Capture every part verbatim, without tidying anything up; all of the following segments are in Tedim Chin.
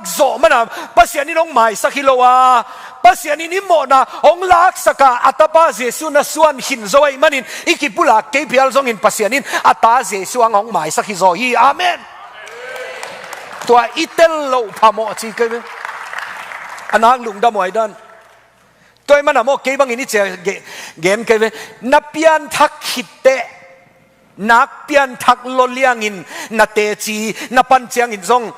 zawh mana Pasian in hong maisak hi lo a, Pasian in i mawhna hong laksak a, a tapa Jesu na suan khin zo ahih manin i kipulak kei phial zongin Pasian in a ta Jesu ang hong maisak hi zaw hi. Amen. Tua i tel loh phamawh ci kei ve. A nak lungdam huai dan. Tua ahih mana maw kei bangin i cia ge-, gen kei ve. Na pianthak khitteh, nak pianthak lo liangin na teci na pan ciangin zong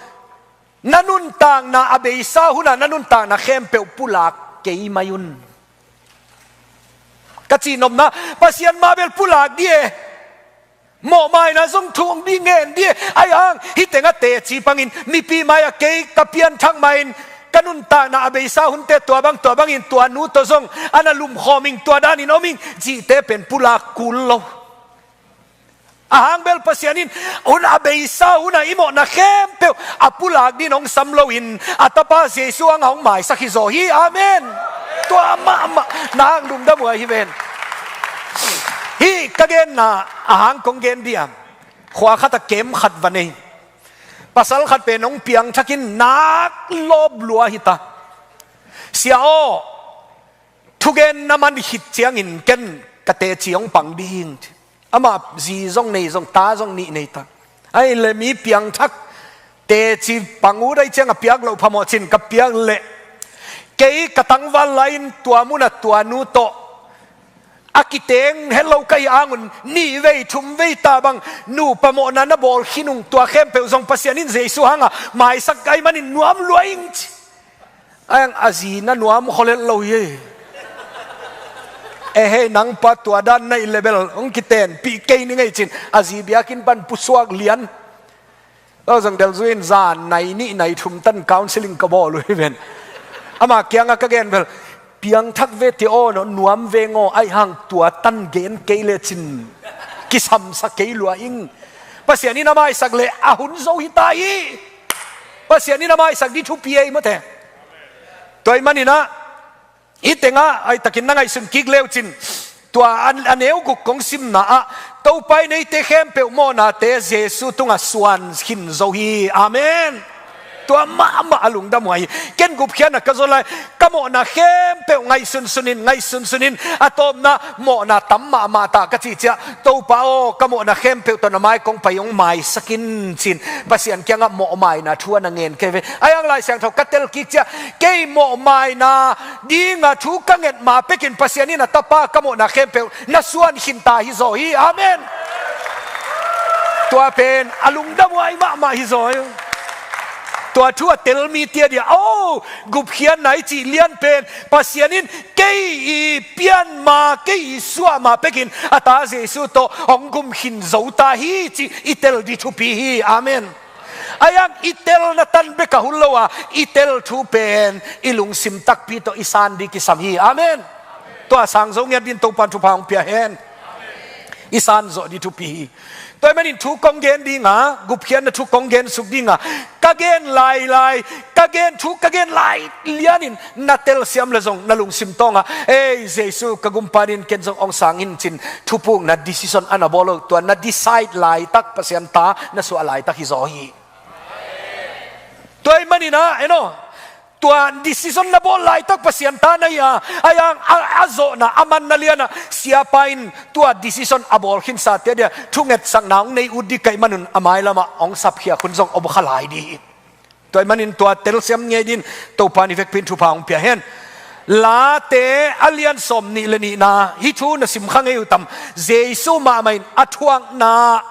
na nuntakna a beisa hunah na nuntakna khempeuh pulak kei mai un. Ka cihnopna, Pasian mah bel pulak dih e. Mawhmaina zong thu hong dih ngen dih e. Ahi hang hih tengah teci pangin mipi mai-ah kei ka pianthak mahin ka nuntakna a beisa hunte tua bang tua bangin tua nu tawh zong a na lumkhawm ing, tua danin om ing cihte pen pulak kul lo. A hang bel Pasian in hun a beisa hunah i mawhna khempeuh a pulak dingin hong sam loin a tapa Jesu ang hong maisak hi zaw hi. Amen. Tua mahmah na hang lungdam huai hi ven. Hih ka genna a hang kong gen dih a, khua khatah kem khat va nei. Pasal khat pen hong piangthakin nak lawp lua hi ta. Sia aw, thugen na man khit ciangin ken ka teci hong pang ding. Amah zi zong nei zong ta zong nih nei ta. Ahih leh mi piangthak teci pang ut ahih ciang a piak loh phamawh cin ka piak leh kei ka tangval lai-in tua munah tua nu tawh a kiteng het lo ka hih hangun nih vei thum vei ta bang nupa mawhna na bawl khin ung, tua khempeuh zong Pasian in Jesu hanga maisak ahih manin nuam lua ing ci. Ahi hang a zi na nuam kholel lo hi. Ehei, nang pa tua dan na hih leh bel hong kitenpih kei ning ei cin a zi biakinn pan pusuak lian. Lo zong delzui in zan nai nih nai thum tan counseling ka bawl uh hi ven. Ama kiangah ka gen bel, piangthak vete aw, nuam veng aw, ahi hang tua tan gen kei lecin kisamsa kei lua ing. Pasian in a maisak leh a hun zo hi ta hi. Pasian in a maisak ding thupi ei mawte. Tua ahih maninah hih tengah ahitakin na ngaihsun kik leucin, tua a, a neu guk kong simna ah Topa in eite khempeuh mawhnate Jesu tungah suan khin zo hi. Amen. Tua mahmah a lungdam huai hi. Ken gupkhiatna ka zo lai, ka mawhna khempeuh ngaihsun sunin, ngaihsun sunin, a tawpna mawhna tam mahmah ta ka cih ciah, Topa aw, ka mawhna khempeuh tawh na mai kong pai hong maisak in cin Pasian kiangah mawhmaina thu a na ngen kei ve. Ahi hang Lai Siangtho ka tel kik ciah kei mawhmaina dinga thu ka nget ma pekin Pasian in a tapa ka mawhna khempeuh na suan khin ta hi zaw hi. Amen. Tua pen a lungdam huai mahmah hi zaw hi. Tua thu a tel mite dia, oh, gupkhiatna i cih lian pen Pasian in kei i pian ma, kei i suah ma pekin a ta Jesu tawh hong gum khin zo ta hi cih i tel ding thupi hi. Amen. Ahi hang i telna tan bek a hun lo a, i tel thu pen i lungsim takpi tawh i san ding kisam hi. Amen. Tua sang zo ngiat dingin Topan thupha hong pia hen. I san zawh ding thupi hi. Tua ahih manin thu kong gen dinga, gupkhiatna thu kong gen suk dinga, ka gen lailai, ka gen thu ka gen lai lianin na telsiam le zong na lungsim tawngah, ei, Jesu ka gumpa dingin ken zong hong sang in cin thupukna decision a na bawl uh, tua na decide laitak Pasian ta na suah laitak hi zaw hi. Tua ahih maninah, eno, tua decision na bawl laitak Pasian ta na hi a, ahi hang a, a zawhna a manna lianah siapa in tua decision a bawl khinsate dia thungetsakna hong nei ut ding ka hih manun a mailamah hong sapkhiak hun zong om kha lai ding hi. Tua ahih manin tua telsiam ngei dingin Topan i vekpi in thupha hong pia hen. Late a lian sawm nih le nihna hih thu na sim kha ngei uh tam? Jesu mahmah in a thuakna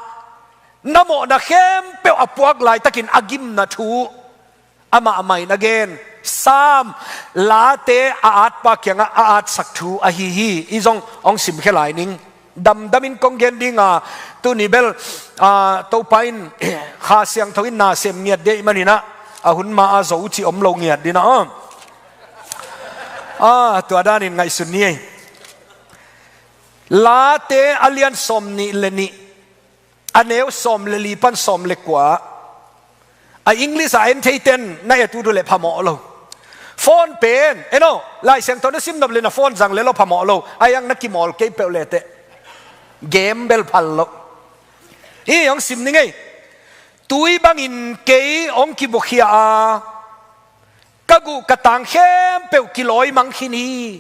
na mawhna khempeuh a puak laitakin a gimna thu amah amah in a gen. Sam, Late a atpa kiangah a atsak thu ahi hi. I zong hong simkhia lai ning. Damdamin kong gen dinga, tuni bel, ah, Topa in Kha Siangtho in na sem ngiat ding ahih maninah a hun ma a zo cih om lo ngiat dinah, ah. Ah, tua danin ngaihsun ni ei. Late a lian sawm nih le nih, a neu sawm le li pan sawm le kua. A English a en thei ten na et ut uh leh phamawh lo. Phone pen, eno, Lai Siangtho na sim nop le na phone zang le lo phamawh lo. Ahi hang na kimawl kei peuh leteh game bel phal lo. Hih hong sim ning ei. Tui bangin kei hong kibuakhia a, ka guh ka tang khempeuh kilawimang khin hi.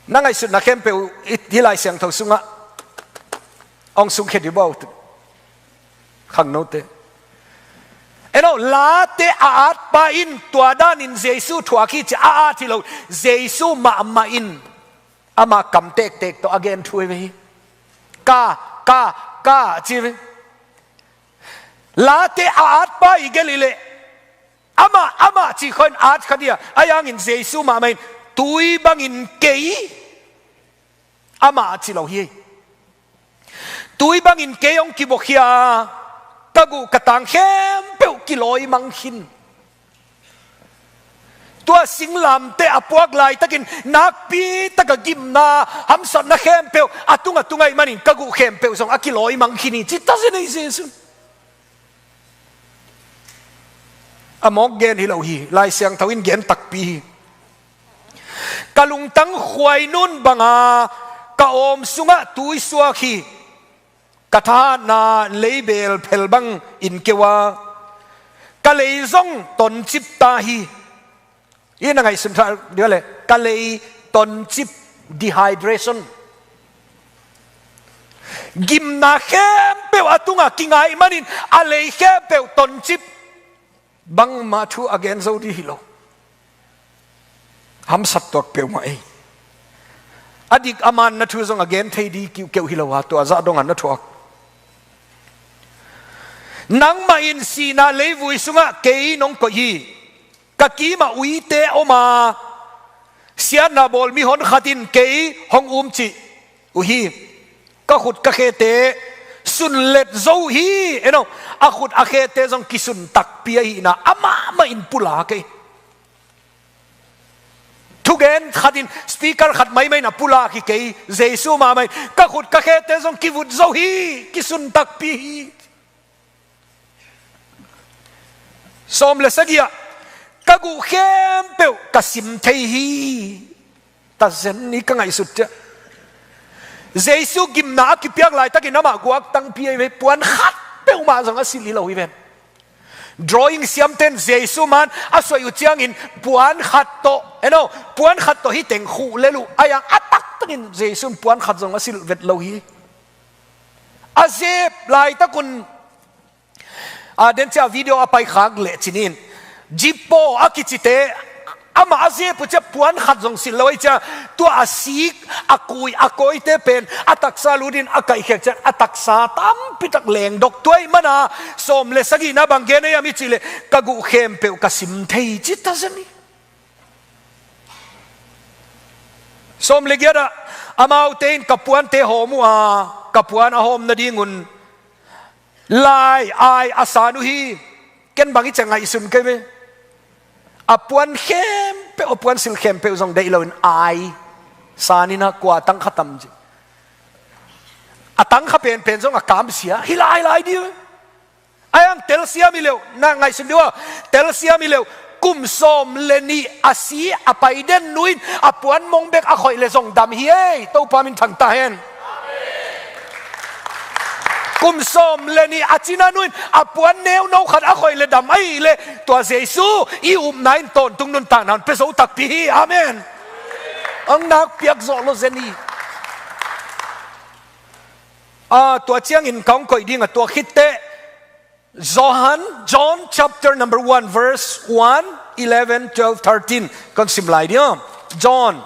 Na ngaihsutna khempeuh i, hih Lai Siangtho sungah hong sungkhia dih bawk uh. Khangnote, en aw, Late a atpa in tua danin Jesu thuak hi ci a at hi lo. Jesu mahmah in ama kam tektek tawh a gen thu hi ve hi. Ka, ka, ka ci ve. Late a atpa i gelh hi leh amah, amah cih khawng in at kha dih a, ahi hangin Jesu mahmah in tui bangin kei, amah a ci lo hi. Tui bangin kei hong kibuakhia, ka guh ka tang khempeuh kilawimang khin. Tua singlamteh a puak laitakin nakpi taka gimna, hamsatna khempeuh a tung a tung ahih manin ka guh khempeuh zong a kilawimang khin hi ci ta zen ei Jesu. A mawk gen hi lo hi, Lai Siangtho in gen takpi hi. Ka lungtang khuainun banga ka awm sungah tui suak hi. Ka thahatna leibel phel bang in keu a, ka lei zong toncip ta hi. I na ngaihsun thei dih uh leh, ka lei toncip, dehydration. Gimna khempeuh a tungah kinga ahih manin a lei khempeuh toncip. Bangmah thu a gen zo dih hi lo. Hamsat tuak peuhmah ei. A dik a man na thu zong a gen thei dih kiuhkeuh hi lo a, tua zah dongah na thuak. Nangmah in sihna leivui sungah kei nong koih hi. Ka kimah uite om a, siatna bawl mihon khat in kei hong umcih uh hi. Ka khut ka khete sunlet zo uh hi. En aw, a khut a khete zong kisun takpi ahihna amah mah in pulak ei. Thugen khat in, speaker khat maimai in a pulak hi kei, Jesu mahmah in ka khut ka khete zong kivut zo uh hi, kisun takpi hi. Sawm le sagih ah, ka guh khempeuh ka sim thei hi. Ta zen hi ka ngaihsut ciah. Jesu gimna a kipiak laitakin amah guaktangpi ahi ve, puan khat peuhmah zong a silh hi lo hi ven. Drawing siamten Jesu man a suaih uh ciangin puan khat tawh, en aw, puan khat tawh hih teng khuh lel uh, ahi hang a taktakin Jesu in puan khat zong a silh vet lo hi. A zep laitakun, a, den cia video a paikhak leh cinin, Zippo a kicite, amah a zep uh ciah puan khat zong silh lo ahi ciah, tua a sik, a kui, a kawite pen a taksa lutin a kaihkhiat ciah a taksa tampitak lengdok. Tua ahih mana sawm le sagihna bang gen ahi hiam i cih leh, ka guh khempeuh ka sim thei ci ta zen hi. Sawm le giat ah, amaute in ka puante hawm uh a, ka puan a hawm nadingun lai ai a san uh hi. Ken bang i ciah ngaihsun kei ve. A puan khempeuh, a puan silh khempeuh zong deih loin ai san in a, kua tangkha tam ci. A tangkha penpen zong a kamsia hi lailai dih. Ahi hang telsiam hi leuh, na ngaihsun dih uh a, telsiam hi leuh, kum sawm le nih a si a pai den nu in a puan mong bek a khoih leh zong dam hi ei. Topa min thang ta hen. Kum sawm le nih a cina nu in a puan neuno khat a khoih leh dam ahih leh, tua Jesu i upna in tawntung nuntakna hong pia zo takpi hi. Amen. Hong nakpiak zawh lo zen hi. A, tua ciangin ka hong koih ding a, tua khit teh Johan, John chapter number one, verse one, eleven, twelve, thirteen. Kon sim lai dih aw. John.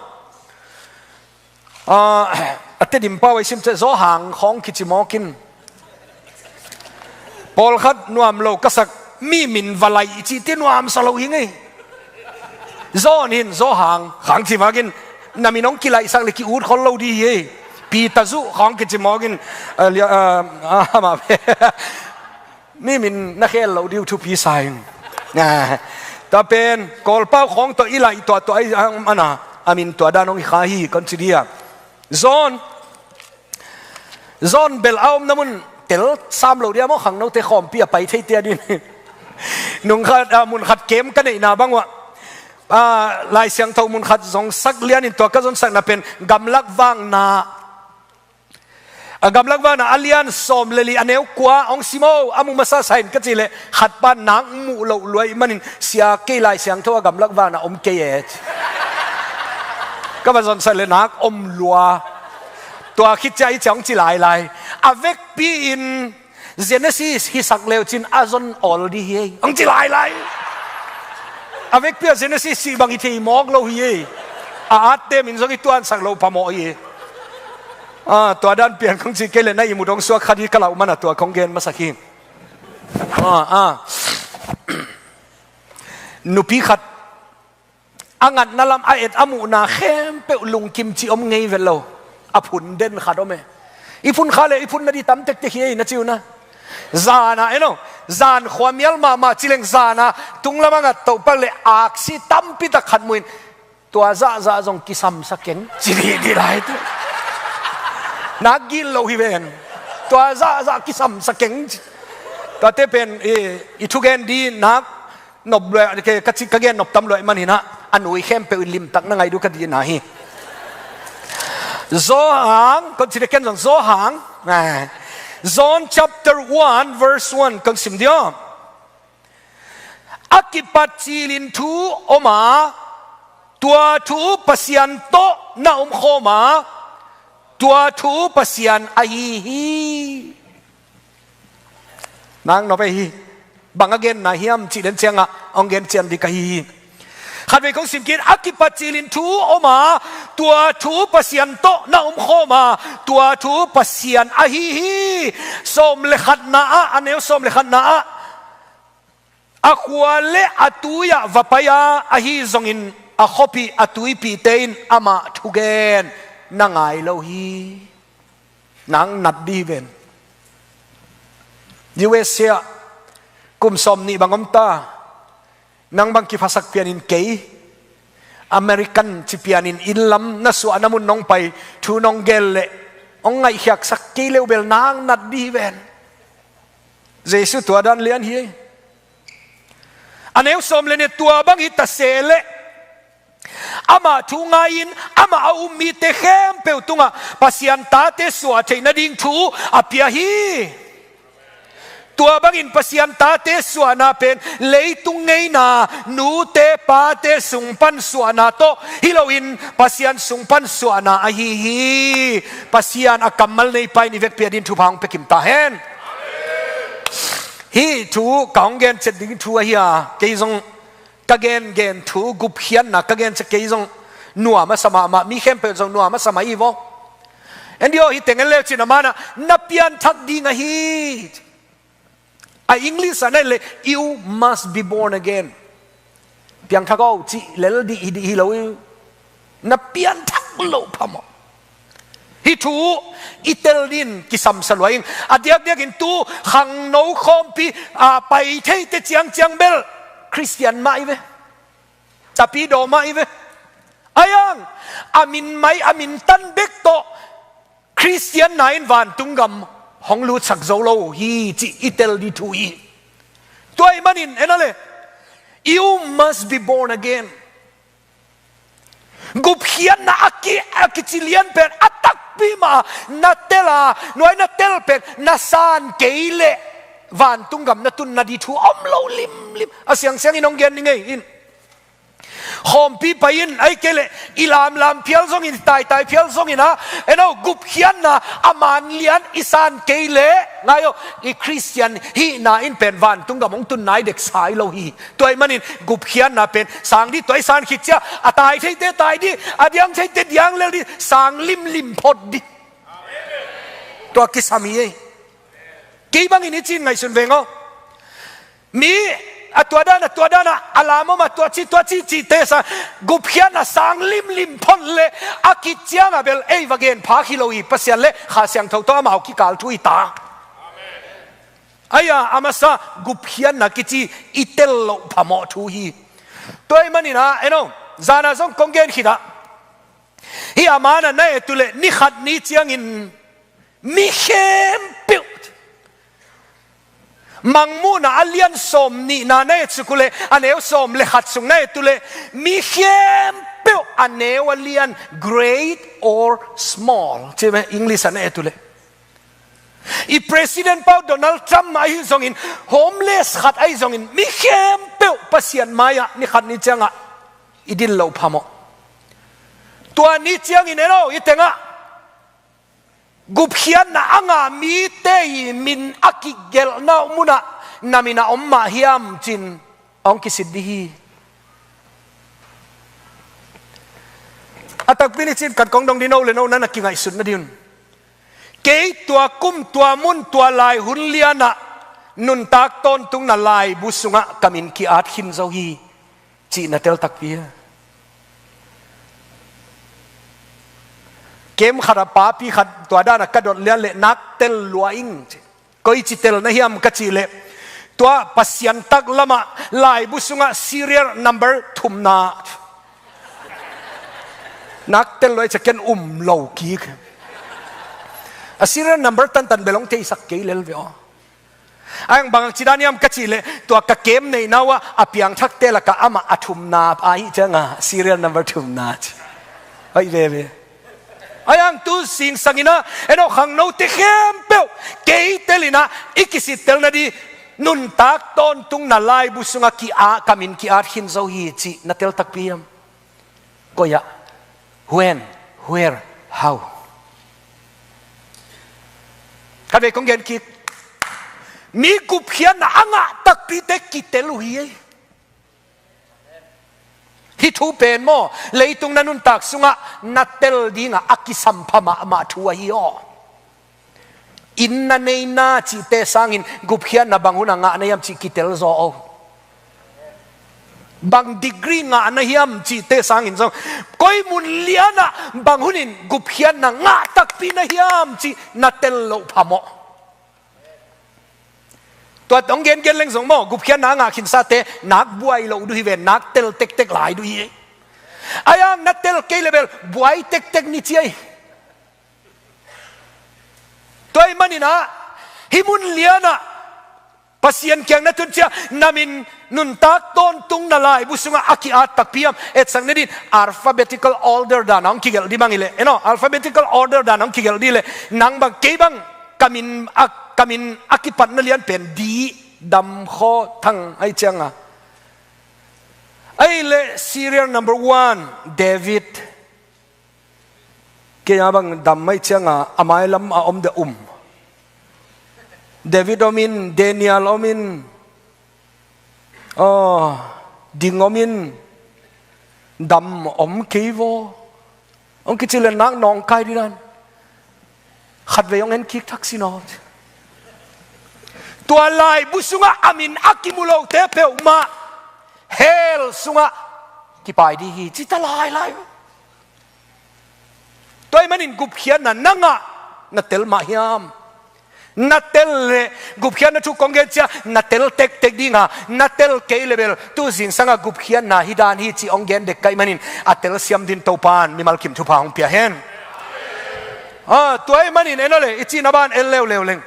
Ah, a Tedim pau ah i sim ciah Johan khawng kici mawk in. Pawlkhat nuam lo ka sak, mi min va laih i cih teh nuamsa lo hi ngei. John hi in, Johan khang ci mawk in, na min hong kilaihsak leh ki-ut khol lo dih hi ei. Peter Zu khawng kici mawk in, ah, lia, ah, ah, amah mi min na khel loh ding uh thupi sa ing. Ah, tua pen Kawlpau khawng tawh i laih tuahtuah ahi hang a, a min tua dan hong hi kha hi kon ci dih a. John, John bel a omna mun tel sam lo dih a maw, khangnote khawmpi a pai theite a ding. Nung khat, ah, mun khat kem ka neihna bang uh ah, ah, Lai Siangtho mun khat zong sak lianin tua ka zonsakna pen gamlak vakna. A gamlak vanah a lian sawm le li a neu kua hong sim aw, a mu masa sa in ka cih leh khat pan nak muh loh lua ahih manin, sia, kei Lai Siangtho a gamlak vanah om kei e, ci. Ka va zonsak leh nak om lua. Tua khit ciang hih ciang hong ci lailai. A vekpi in Genesis hi sak leu cin a zon awl dih hi ei, hong ci lailai. A vekpi a Genesis cih bang hi thei mawk lo hi ei. A atte min zong i tuansak loh phamawh hi ei. Ah, tua dan pian kong ci kei leh na ihmut hong suak kha dih ka lauh man a tua kong gen masak hi. Ah, ah. Nupi khat a ngatna lam a et a muhna khempeuh lungkim cih om ngei vet lo. A phun den khat om e. I phun kha leh i phun nading tam tektek hi ei, na ci uh na. Zan ah, en aw, zan khua mial mahmah ci leng zan ah tunglam a ngat toh pak leh aksi tampi tak khat muh in, tua zahzah zong kisamsa keng, ci dih dih lai tu. Nak gilo hi ven. Tua zahzah kisamsa keng, ci. Tuate pen i, i thugen dih nak nop lua, ka ci, ka gen nop tam lua ahih manin ah, a nui khempeuh in limtak na ngah ding uh ka dihna hi. Johan, kong ci dih ken zong Johan. Ah. John chapter one verse one kong sim dih aw. A kipat cilin thu om a, tua thu Pasian tawh na omkhawm a, tua thu Pasian ahi hi. Nang nop ei hi. Bang a genna hiam cih den ciangah hong gen cian dih ka hi hi. Khatvei kong sim kik, a kipat cilin thu om a, tua thu Pasian tawh na omkhawm a, tua thu Pasian ahi hi. Sawm le khatna ah, a neu sawm le khatna ah, a khua le a tui ah va pai a, ahi zongin a khuapih a tuipihte in amah thugen na ngai lo hi. Nang nat dih hi ven. U S A ah kum sawm nih bang om ta. Nang bang kiphasak pianin kei American ci pianin inn lam na suahna mun nong pai, thu nong gel leh hong ngaihkhiatsak kei leh bel nang nat dih hi ven. Jesu tua dan lian hi ei. A neu sawm le nih, tua bang hi ta se leh amah thu ngai-in amah a um mite khempeuh tungah Pasian tate suah theih nading thu a pia hi. Tua bangin Pasian tate suahna pen leitung ngeina, nute pate sung pan suahna tawh hi loin Pasian sung pan suahna ahi hi. Pasian a kammal neipa in i vekpi adingin thupha hong pia kim ta hen. Hih thu ka hong gen ciat ding thu ahi a, kei zong ka gengen thu gupkhiatna ka gen ciat kei zong nuam a sa mahmah, mi khempeuh zong nuam a sa mah hi vaw. En dih aw, hih teng en leu cin a man ah na pianthak ding ahi. A English ah na en leh, "You must be born again." Piangthak aw cih lel dih hi dih hi lo hi. Na pianthak loh phamawh. Hih thu i tel ding kisamsa lua ing. A diakdiakin tu khangno khawmpi a pai theite ciangciang bel Khristian mah hi ve. Tapidaw mah hi ve. Ahi zongin a min mai, a min tan bek tawh Khristian na in vantung gam hong lutsak zo lo hi cih i tel ding thu hi. Tua ahih manin en a le, "You must be born again." Gupkhiatna a ki, a kici lian pen a takpi mah na tel a, nuai na tel pen na san kei leh vantung gam na tun nading thu om lo limlim. A siangsiangin hong gen ni ngei in. Khawmpi pai in, ahih kei leh i lamlam phial zongin, i taitai phial zongin ah, en aw, gupkhiatna a man lian i san kei leh, ngai aw, i Khristian hihna in pen vantung gam hong tun nai dek sa hi lo hi. Tua ahih manin gupkhiatna pen sang dih, tua i san khit ciang a tai theite tai dih, a diang theite diang lel dih, sang limlim phot dih. Tua kisam hi ei. Kei bangin hih ci-in ngaihsun veng aw. Mi a tua dan a, tua dan a, a lam om a, tua ci, tua ci cihte sang, gupkhiatna sang limlim phot leh a khit ciang a bel ei va gen phak hi lo hi, Pasian le Kha Siangtho tawh amau kikal thu hi ta. Ahi a, a masa gupkhiatna kici i tel loh phamawh thu hi. Tua ahih manin ah, en aw, zan a zong kong gen khit ah, hih a man ah na et uh leh ni khat ni ciangin mi khempeuh, Mangmuhna a lian sawm nihna na et suk uh leh, a neu sawm le khat sung na et uh leh, mi khempeuh a neu a lian, great or small, ci ve, English ah na et uh leh, I President pau Donald Trump ahi zongin, homeless khat ahi zongin, mi khempeuh Pasian mai-ah ni khat ni ciangah i din loh phamawh. Tua ni ciangin eno, i tengah gupkhiatna a ngah mite i min a kigelhna munah na min a om mah hiam cin hong kisit dih hi. A takpi ni cin kan kong dong dih, no le no na na kingaihsut nading un. Kei tua kum, tua mun, tua lai hun lianah nuntak tawntungna laibu sungah ka min ki-at khin zo hi cih na tel takpi a. Kem khatah papi khat tua danah ka dot lian leh nak tel lua ing ci. Koici tel na hiam ka cih leh, tua Pasian taklamah laibu sungah serial number thumna. Nak tel lua i ca ken um lo kik. A serial number tantan bel hong theisak kei lel ve aw. A hang bang ci dan hiam ka cih leh, tua ka kem neihna uh ah a piangthakte lakah amah a thumna ahi cianga serial number thumna ci. Hoih veve. A hang tu zingsang inah eno khangnote khempeuh kei tel inah i kisittel nading nuntak tawntungna laibu sungah ki-at, ka min ki-at khin zo hi cih na tel takpi hiam? Koi ah, when, where, how? Ka vei kong gen kik. Mi gupkhiatna a ngah takpite kitel uh hi ei. Hih thu pen maw, leitung na nuntak sungah na tel dingah a kisampha mahmah thu ahi aw. Inn na neina cihte sangin gupkhiatna bang hunah ngah na hiam cih kitel zaw aw. Bang degree ngah na hiam cihte sangin zong, koi mun lianah bang hunin gupkhiatna ngah takpi na hiam cih na tel loh phamawh. Tua hong gengen leng zong maw, gupkhiatna a ngah khinsate nak buai loh duh hi ve, nak tel tektek lai duh hi. A hang na tel kei le bel buai tektek ni ci ei. Tua ahih maninah hih mun lianah Pasian kiang na tun ciang na min nuntak tawntungna laibu sungah a ki-at takpi hiam? Etsak nading alphabetical order danah hong kigelh dih bang hi leh, eno, alphabetical order danah hong kigelh dih leh, nang bang, kei bang ka min a, ka min a kipatna lian pen D, Dam, Khaw, Thang ahi cianga. Ahih leh serial number one, David. Kei a bang Dam ahi cianga a mailam a om deuh um. David om in, Daniel om in, aw, Ding om in, Dam om kei vaw. Hong kici le nak nawngkai dih dan. Khatvei hong en kik thak sin aw. Tua laibu sungah a min a kimu lote peuhmah hell sungah kipai dih hi ci ta lailai. Tua ahih manin gupkhiatna na ngah, na tel mah hiam? Na tel leh, gupkhiatna thu kong gen ciang na tel tektek dinga, na tel kei le bel tu zingsangah gupkhiatna hi dan hi cih hong gen dek ka hih manin a telsiam dingin Topa'n mimal kim thupha hong pia hen. Ah, tua ahih manin en aw le, i cihna ban en leuleu leng.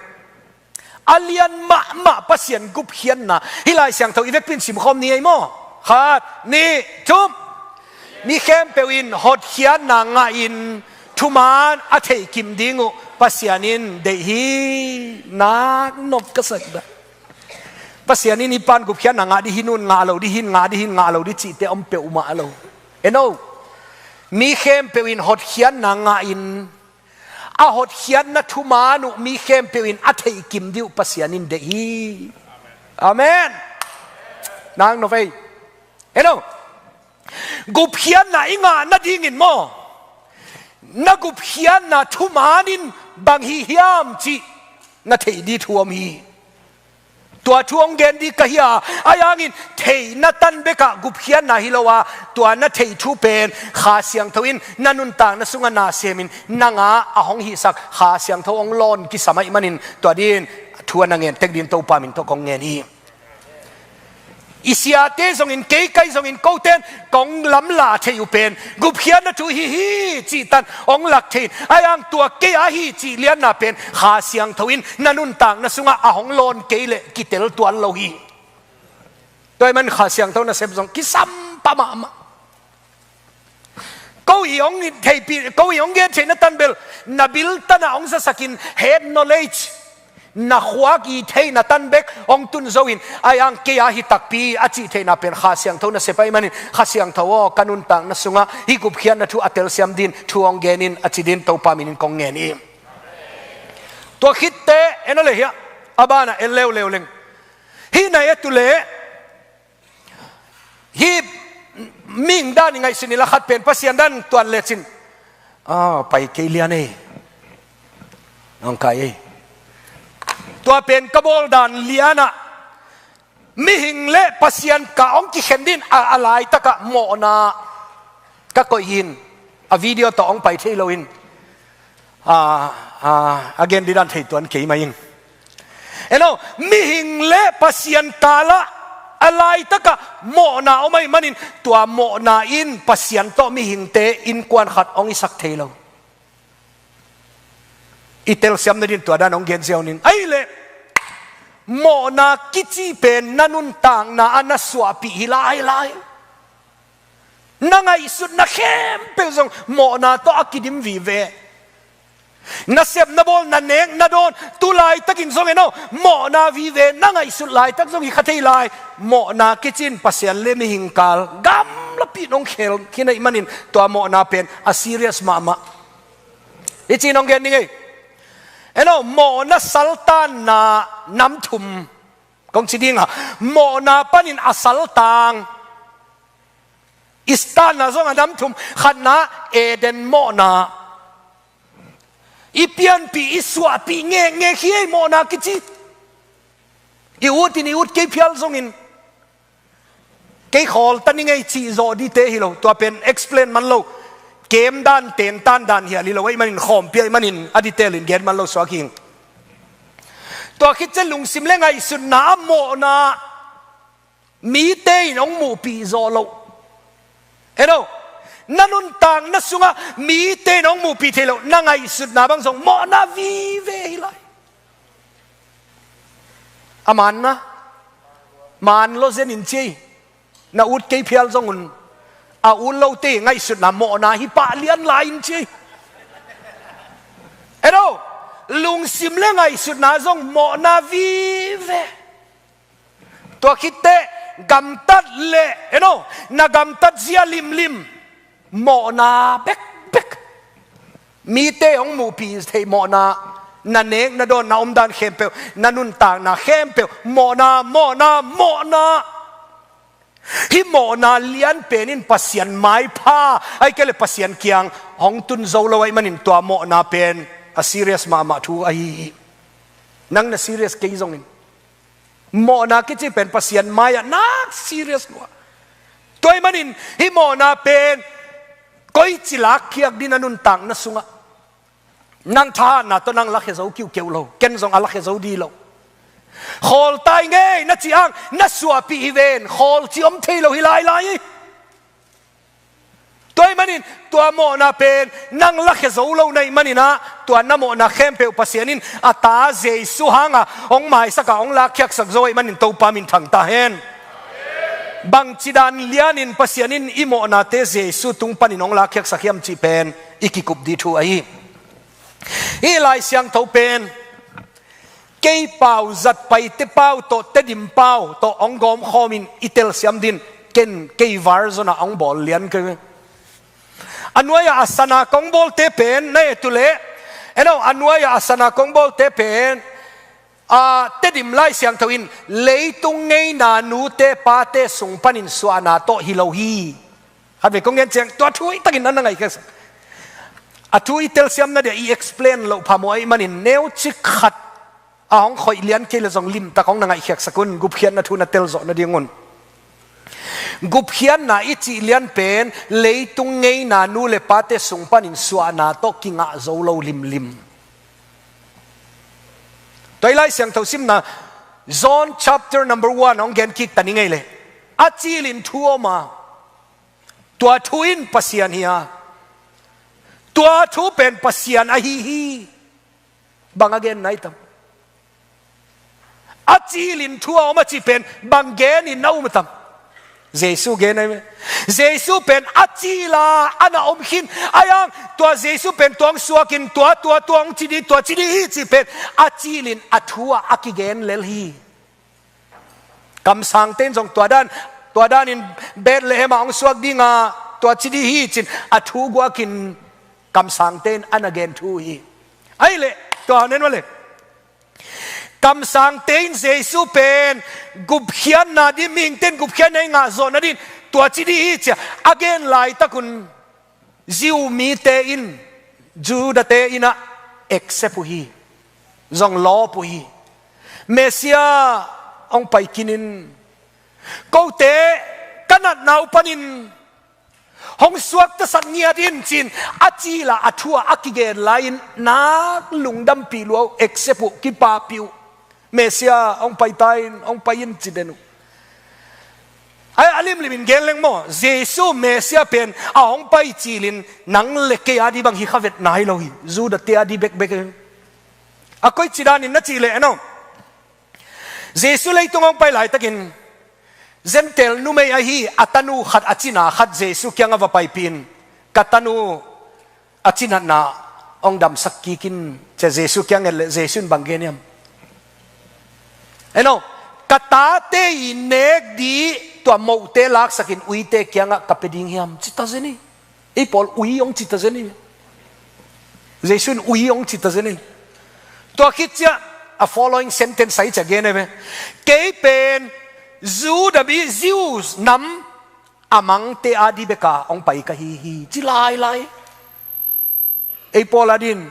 A lian mahmah Pasian gupkhiatna hih Lai Siangtho i vekpi in simkhawm ni ei maw? Khat, nih, thum. Mi khempeuh in hotkhiatna ngahin thuman a theihkim ding uh Pasian in deih hi. Naknop ka sak dah. Pasian in i pa'n gupkhiatna ngah dih, hih nu'n ngah lo dih, hih in ngah dih, hih in ngah lo dih cihte om peuhmah lo. En aw, mi khempeuh in hotkhiatna ngahin a hotkhiatna thuman uh mi khempeuh in a theihkim ding uh Pasian in deih hi. Amen. Naknop ei. En aw, gupkhiatna i ngah nadingin maw, na gupkhiatna thuman in bang hi hiam cih na theih ding thu om hi. Tua thu hong gen ding ka hi a, ahi hangin theihna tan bekah gupkhiatna hi lo a, tua na theih thu pen Kha Siangtho in na nuntakna sungah na semin nang a a hong hihsak Kha Siangtho hong lawn kisam ahih manin tua dingin thu a na ngen tek dingin Topa min tawh kong ngen hi. I siate zongin, kei kai zongin, kote'n kong lamlah theih uh pen gupkhiatna thu hi hi cih tan hong lak thei in, ahi hang tua kei a hi cih lianna pen Kha Siangtho in na nuntakna sungah a hong lawn kei leh kitel tuan lo hi. Tua ahih man Kha Siangtho nasep zong kisam pah mahmah. Ko i hong theihpih, ko i hong gen theihna tan bel na bil tanah hong zasakin head knowledge na khuak i theihna tan bek hong tun zo in, ai ang kei a hi takpi a cih theihna pen Kha Siangtho nasep ahih manin, Kha Siangtho aw, ka nuntakna sungah hih gupkhiatna thu a telsiam din thu hong gen in a ci din Topa minin kong ngen hi. Tua khitteh, en aw le hiah, a banah en leuleu leng. Hih na et uh leh, hih mihing dan i ngaihsun inla khat pen Pasian dan tuan lecin, ah, pai kei lian ei. Nong kai ei. Tua pen ka bawl dan lianah mihing le Pasian ka hong kikhen din a, a laitakah mawhna ka koih in, a video tawh hong pai thei lo in, a, a, a gen didan thei tuan kei mah in. En aw, mihing le Pasian kalah a laitakah mawhna om ahih manin, tua mawhna in Pasian tawh mihingte innkuan khat hong hisak thei lo. I telsiamna din tua dan hong gen ziau ning. Ahih leh, mawhna kici pen na nuntakna ah na suahpih hi lai lai. Na ngaihsutna khempeuh zong mawhna tawh a kidim vive. Na sep na bawl, na nek na dawn, tu laitakin zong en aw, mawhna vive, na ngaihsut laitak zong hi kha thei lai. Mawhna kici in Pasian le mihing kal gamlapi in hong khel khin ahih manin, tua mawhna pen a serious mahmah. Hih ci-in hong gen ning ei. En aw, mawhna saltanna nam thum kong ci ding a, mawhna panin a saltang. I saltanna zong a nam thum, khatna Eden mawhna. I pianpih, i suahpih ngekngek hi ei mawhna kici. I ut in, i ut kei phial zongin, kei khawl ta ning ei cih zawh dite hi lo, tua pen explain man lo. Kem dan, ten tan dan hial hi lo ahih manin, khawmpi ahih manin a detail in gen man lo suak hi ing. Tua khit ciang lungsim le ngaihsutna ah mawhna mite in hong muhpih zawh loh. En aw, na nuntakna sungah mite in hong muhpih thei loh, na ngaihsutna bang zong mawhna vive hi lai. A manna, man lo zen in ci ei. Na ut kei phial zong un, a ut lote ngaihsutna mawhna hi pah lian lai in ci ei. En aw, lungsim le ngaihsutna zong mawhna vive. Tua khitteh gamtat le, en aw, na gamtat zia limlim mawhna bekbek. Mite hong muhpih theih mawhna, na nek na dawn, na omdan khempeuh, na nuntakna khempeuh mawhna, mawhna, mawhna. Hih mawhna lian pen in Pasian maipha, ahih kei leh Pasian kiang hong tun zo lo ahih manin, tua mawhna pen a serious mahmah thu ahi hi. Nang na serious kei zongin, mawhna kici pen Pasian mai-ah nak serious lua. Tua ahih manin hih mawhna pen koici lakkhiak ding na nuntakna sungah. Nang thahatna tawh nang lakhia zo kiukiu lo, ken zong a lakhia zo dih lo. Khawl ta ing ei na cih hang, na suahpih hi ven, khawl cih om thei lo hi lailai hi. Tua ahih manin, tua mawhna pen nang lakhia zo lo na hih manin ah, tua na mawhna khempeuh Pasian in a ta Jesu hanga hong maisak a, hong lakkhiaksak zo ahih manin Topa minthang ta hen. Bangci dan lianin Pasian in i mawhnate Jesu tung panin hong lakkhiaksak hiam cih pen i kikup ding thu ahi. Hih Lai Siangtho pen kei pau, Zatpaite pau tawh, Tedim pau tawh hong gawmkhawmin i telsiam din, ken kei version ah hong bawl lian kei ve. A nuai-ah a sana kong bawlte pen na et uh leh, en aw, a nuai-ah a sana kong bawlte pen, a, Tedim Lai Siangtho in leitung ngeina nute pate sung panin suahna tawh hi lo hi. Khatvei kong gen ciang tua thu hi takin na na ngaihkhiaksak. A thu i telsiamna dia i explain loh phamawh ahih manin neucik khat a hong khoih lian kei leh zong limtak hong na ngaihkhiaksak un, gupkhiatna thu na telzawh nadingun. Gupkhiatna i cih lian pen leitung ngeina nu le pate sung panin suahna tawh kingah zo lo limlim. Tua i Lai Siangtho simna John chapter number one hong gen kik ta ning ei leh, a cilin thu om a, tua thu in Pasian hi a, tua thu pen Pasian ahi hi. Bang a gen nai tam? A cilin thu a om a cih pen bang genin na um tam? Jesu gen ahi ve. Jesu pen a cil a, a na om khin. Ahi hang tua Jesu pen tua hong suakin, tua, tua, tua hong ci dih, tua ci dih hi cih pen a cilin a thu ah a kigen lel hi. Kamsangte in zong tua dan, tua danin Bethlehem ah hong suak ding a, tua ci dih hi ci-in a thu guakin kamsangte in a na gen thu hi. Ahih leh, tua nen vale. Kamsangte in Jesu pen gupkhiatna ding, mihingte in gupkhiatna i ngah zawhna ding, tua ci dih hi ci-a a gen laitak un Jew mite in, Judate in ah accept uh hi. Zong lawp uh hi. Messiah hong pai kinin, kote ka natna uh panin hong suaktasak ngiat in ci-in a cil a, a thu ah a kigen lai-in nak lungdampih lua uh, accept uh, kipahpih uh. Messiah hong pai ta in, hong pai in ci den uh. Ai, a limlimin gen leng maw, Jesu Messiah pen a hong pai cilin nang le kei a dih bang hi kha vet nai lo hi. Judate a dih bekbek hi. A koici danin na cih leh, en aw. Jesu leitung hong pai laitakin Gentile numei ahi a tanu khat, a cina khat Jesu kiangah va paipih in, ka tanu a cinatna hong damsak kik in, ci-a Jesu kiang nget leh Jesu in bang gen hiam? En aw, ka tate i nek dih tua mohte laksakin uite kiangah ka pia ding hiam, ci ta zen hi. Ei pawl ui hong ci ta zen hi. Jesu in ui hong ci ta zen hi. Tua khit ciah a following sentence ahi ciah gen ahi ve. Kei pen Judah mi, Jews nam a mangte a dih beka hong pai ka hi hi, ci lailai. Ei pawl a din,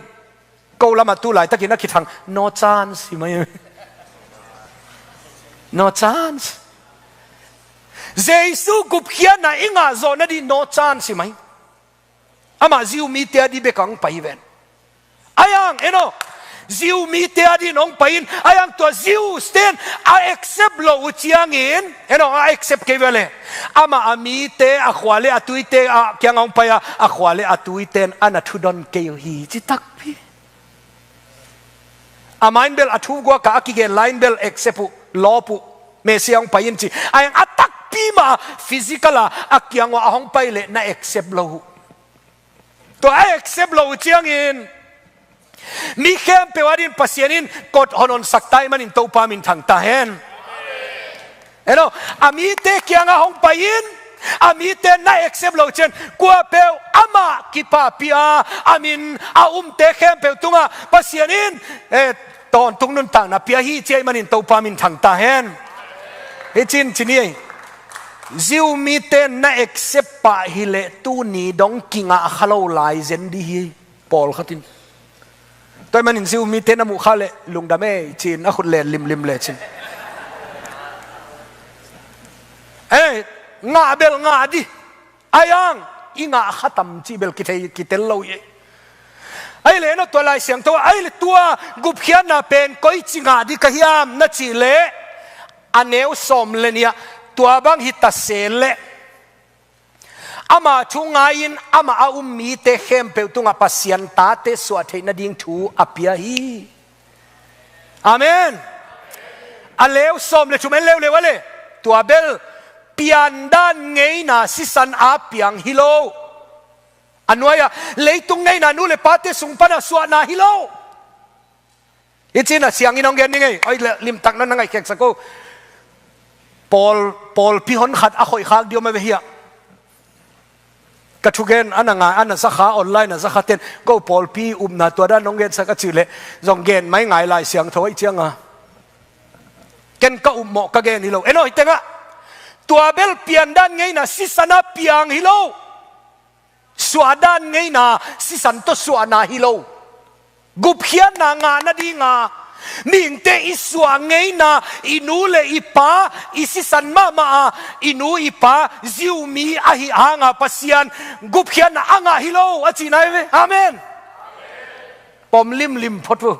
ko lamah tu laitakin a kithang, no chance hi mai. No chance. Jesu gupkhiatna i ngah zawhna dih no chance hi mai. Amah Jew mite a dih beka hong pai hi ven. Ahi hang, en aw, Jew mite a dih in hong pai in, ahi hang tua Jews ten a accept lo uh ciangin, en aw, a accept kei ve leh, amah a mite, a khua le a tuite a kiangah hong pai a, a khua le a tuite in a na thudon kei uh hi, ci takpi. Amah in bel a thu guak a, a kigen lai-in bel accept uh, lawp uh, Messiah hong pai in ci. Ahi hang a takpi mah physical a a kiang uah a hong pai leh na accept lo uh. Tua a accept lo uh ciangin mi khempeuh a din Pasian in kot hon honsak ta ahih manin Topa minthang ta hen. En aw, a mite kiangah hong pai in, a mite na accept lo uh ciang, kuapeuh amah kipahpih a, a min a umte khempeuh tungah Pasian in, eh, tawntung nuntakna pia hi, ci ahih manin Topa minthang ta hen. Hi cin, ci ni ei. Jew mite na accept pah hi leh tuni dong kingah kha lo lai zen dih hi, pawlkhat in. Tua ahih manin Jew mite na muh kha leh lungdam ei, ci-in a khut len limlim le cin. Eh, ngah bel ngah dih. Ahi hang i ngah kha tam cih bel kithei, kitel lo hi. Ahih leh en aw, tua Lai Siangtho, ahih leh tua gupkhiatna pen koici ngah dih ka hiam na cih leh, a neu sawm le nih ah tua bang hi ta se leh, ama thu ngai-in amah a um mite khempeuh tungah Pasian tate suah theih nading thu a pia hi. Amen. A neu sawm le thum en leuleu a leh, tua bel piandan ngeina sisan a piang hi lo. A nuai-ah leitung ngeina nu le pate sung panah suahna hi lo. Hi cin a siangin hong gen ding ei. Oi, le limtak na na ngaihkhiatsak uh. Pawl, pawlpi hon khat a khoih khak dih om a ve hiah. Ka thugen a na ngai, a na zakha, online a zakha ten, ko pawlpi upna tua dan hong gensak a cih leh zong gen mai ngai Lai Siangtho ahih cianga. Ken ka upmawh ka gen hi lo. En aw, hi tengah tua bel piandan ngeina sisan a piang hi lo. Suahdan ngeina sisan tawh suahna hi lo. Gupkhiatna ngah nadinga mihingte i suah ngeina, i nu le i pa, i sisan mahmah a, i nu i pa Jew mi ahih hanga Pasian gupkhiatna a ngah hi lo a cihna hi ve. Amen. Pom limlim phot uh.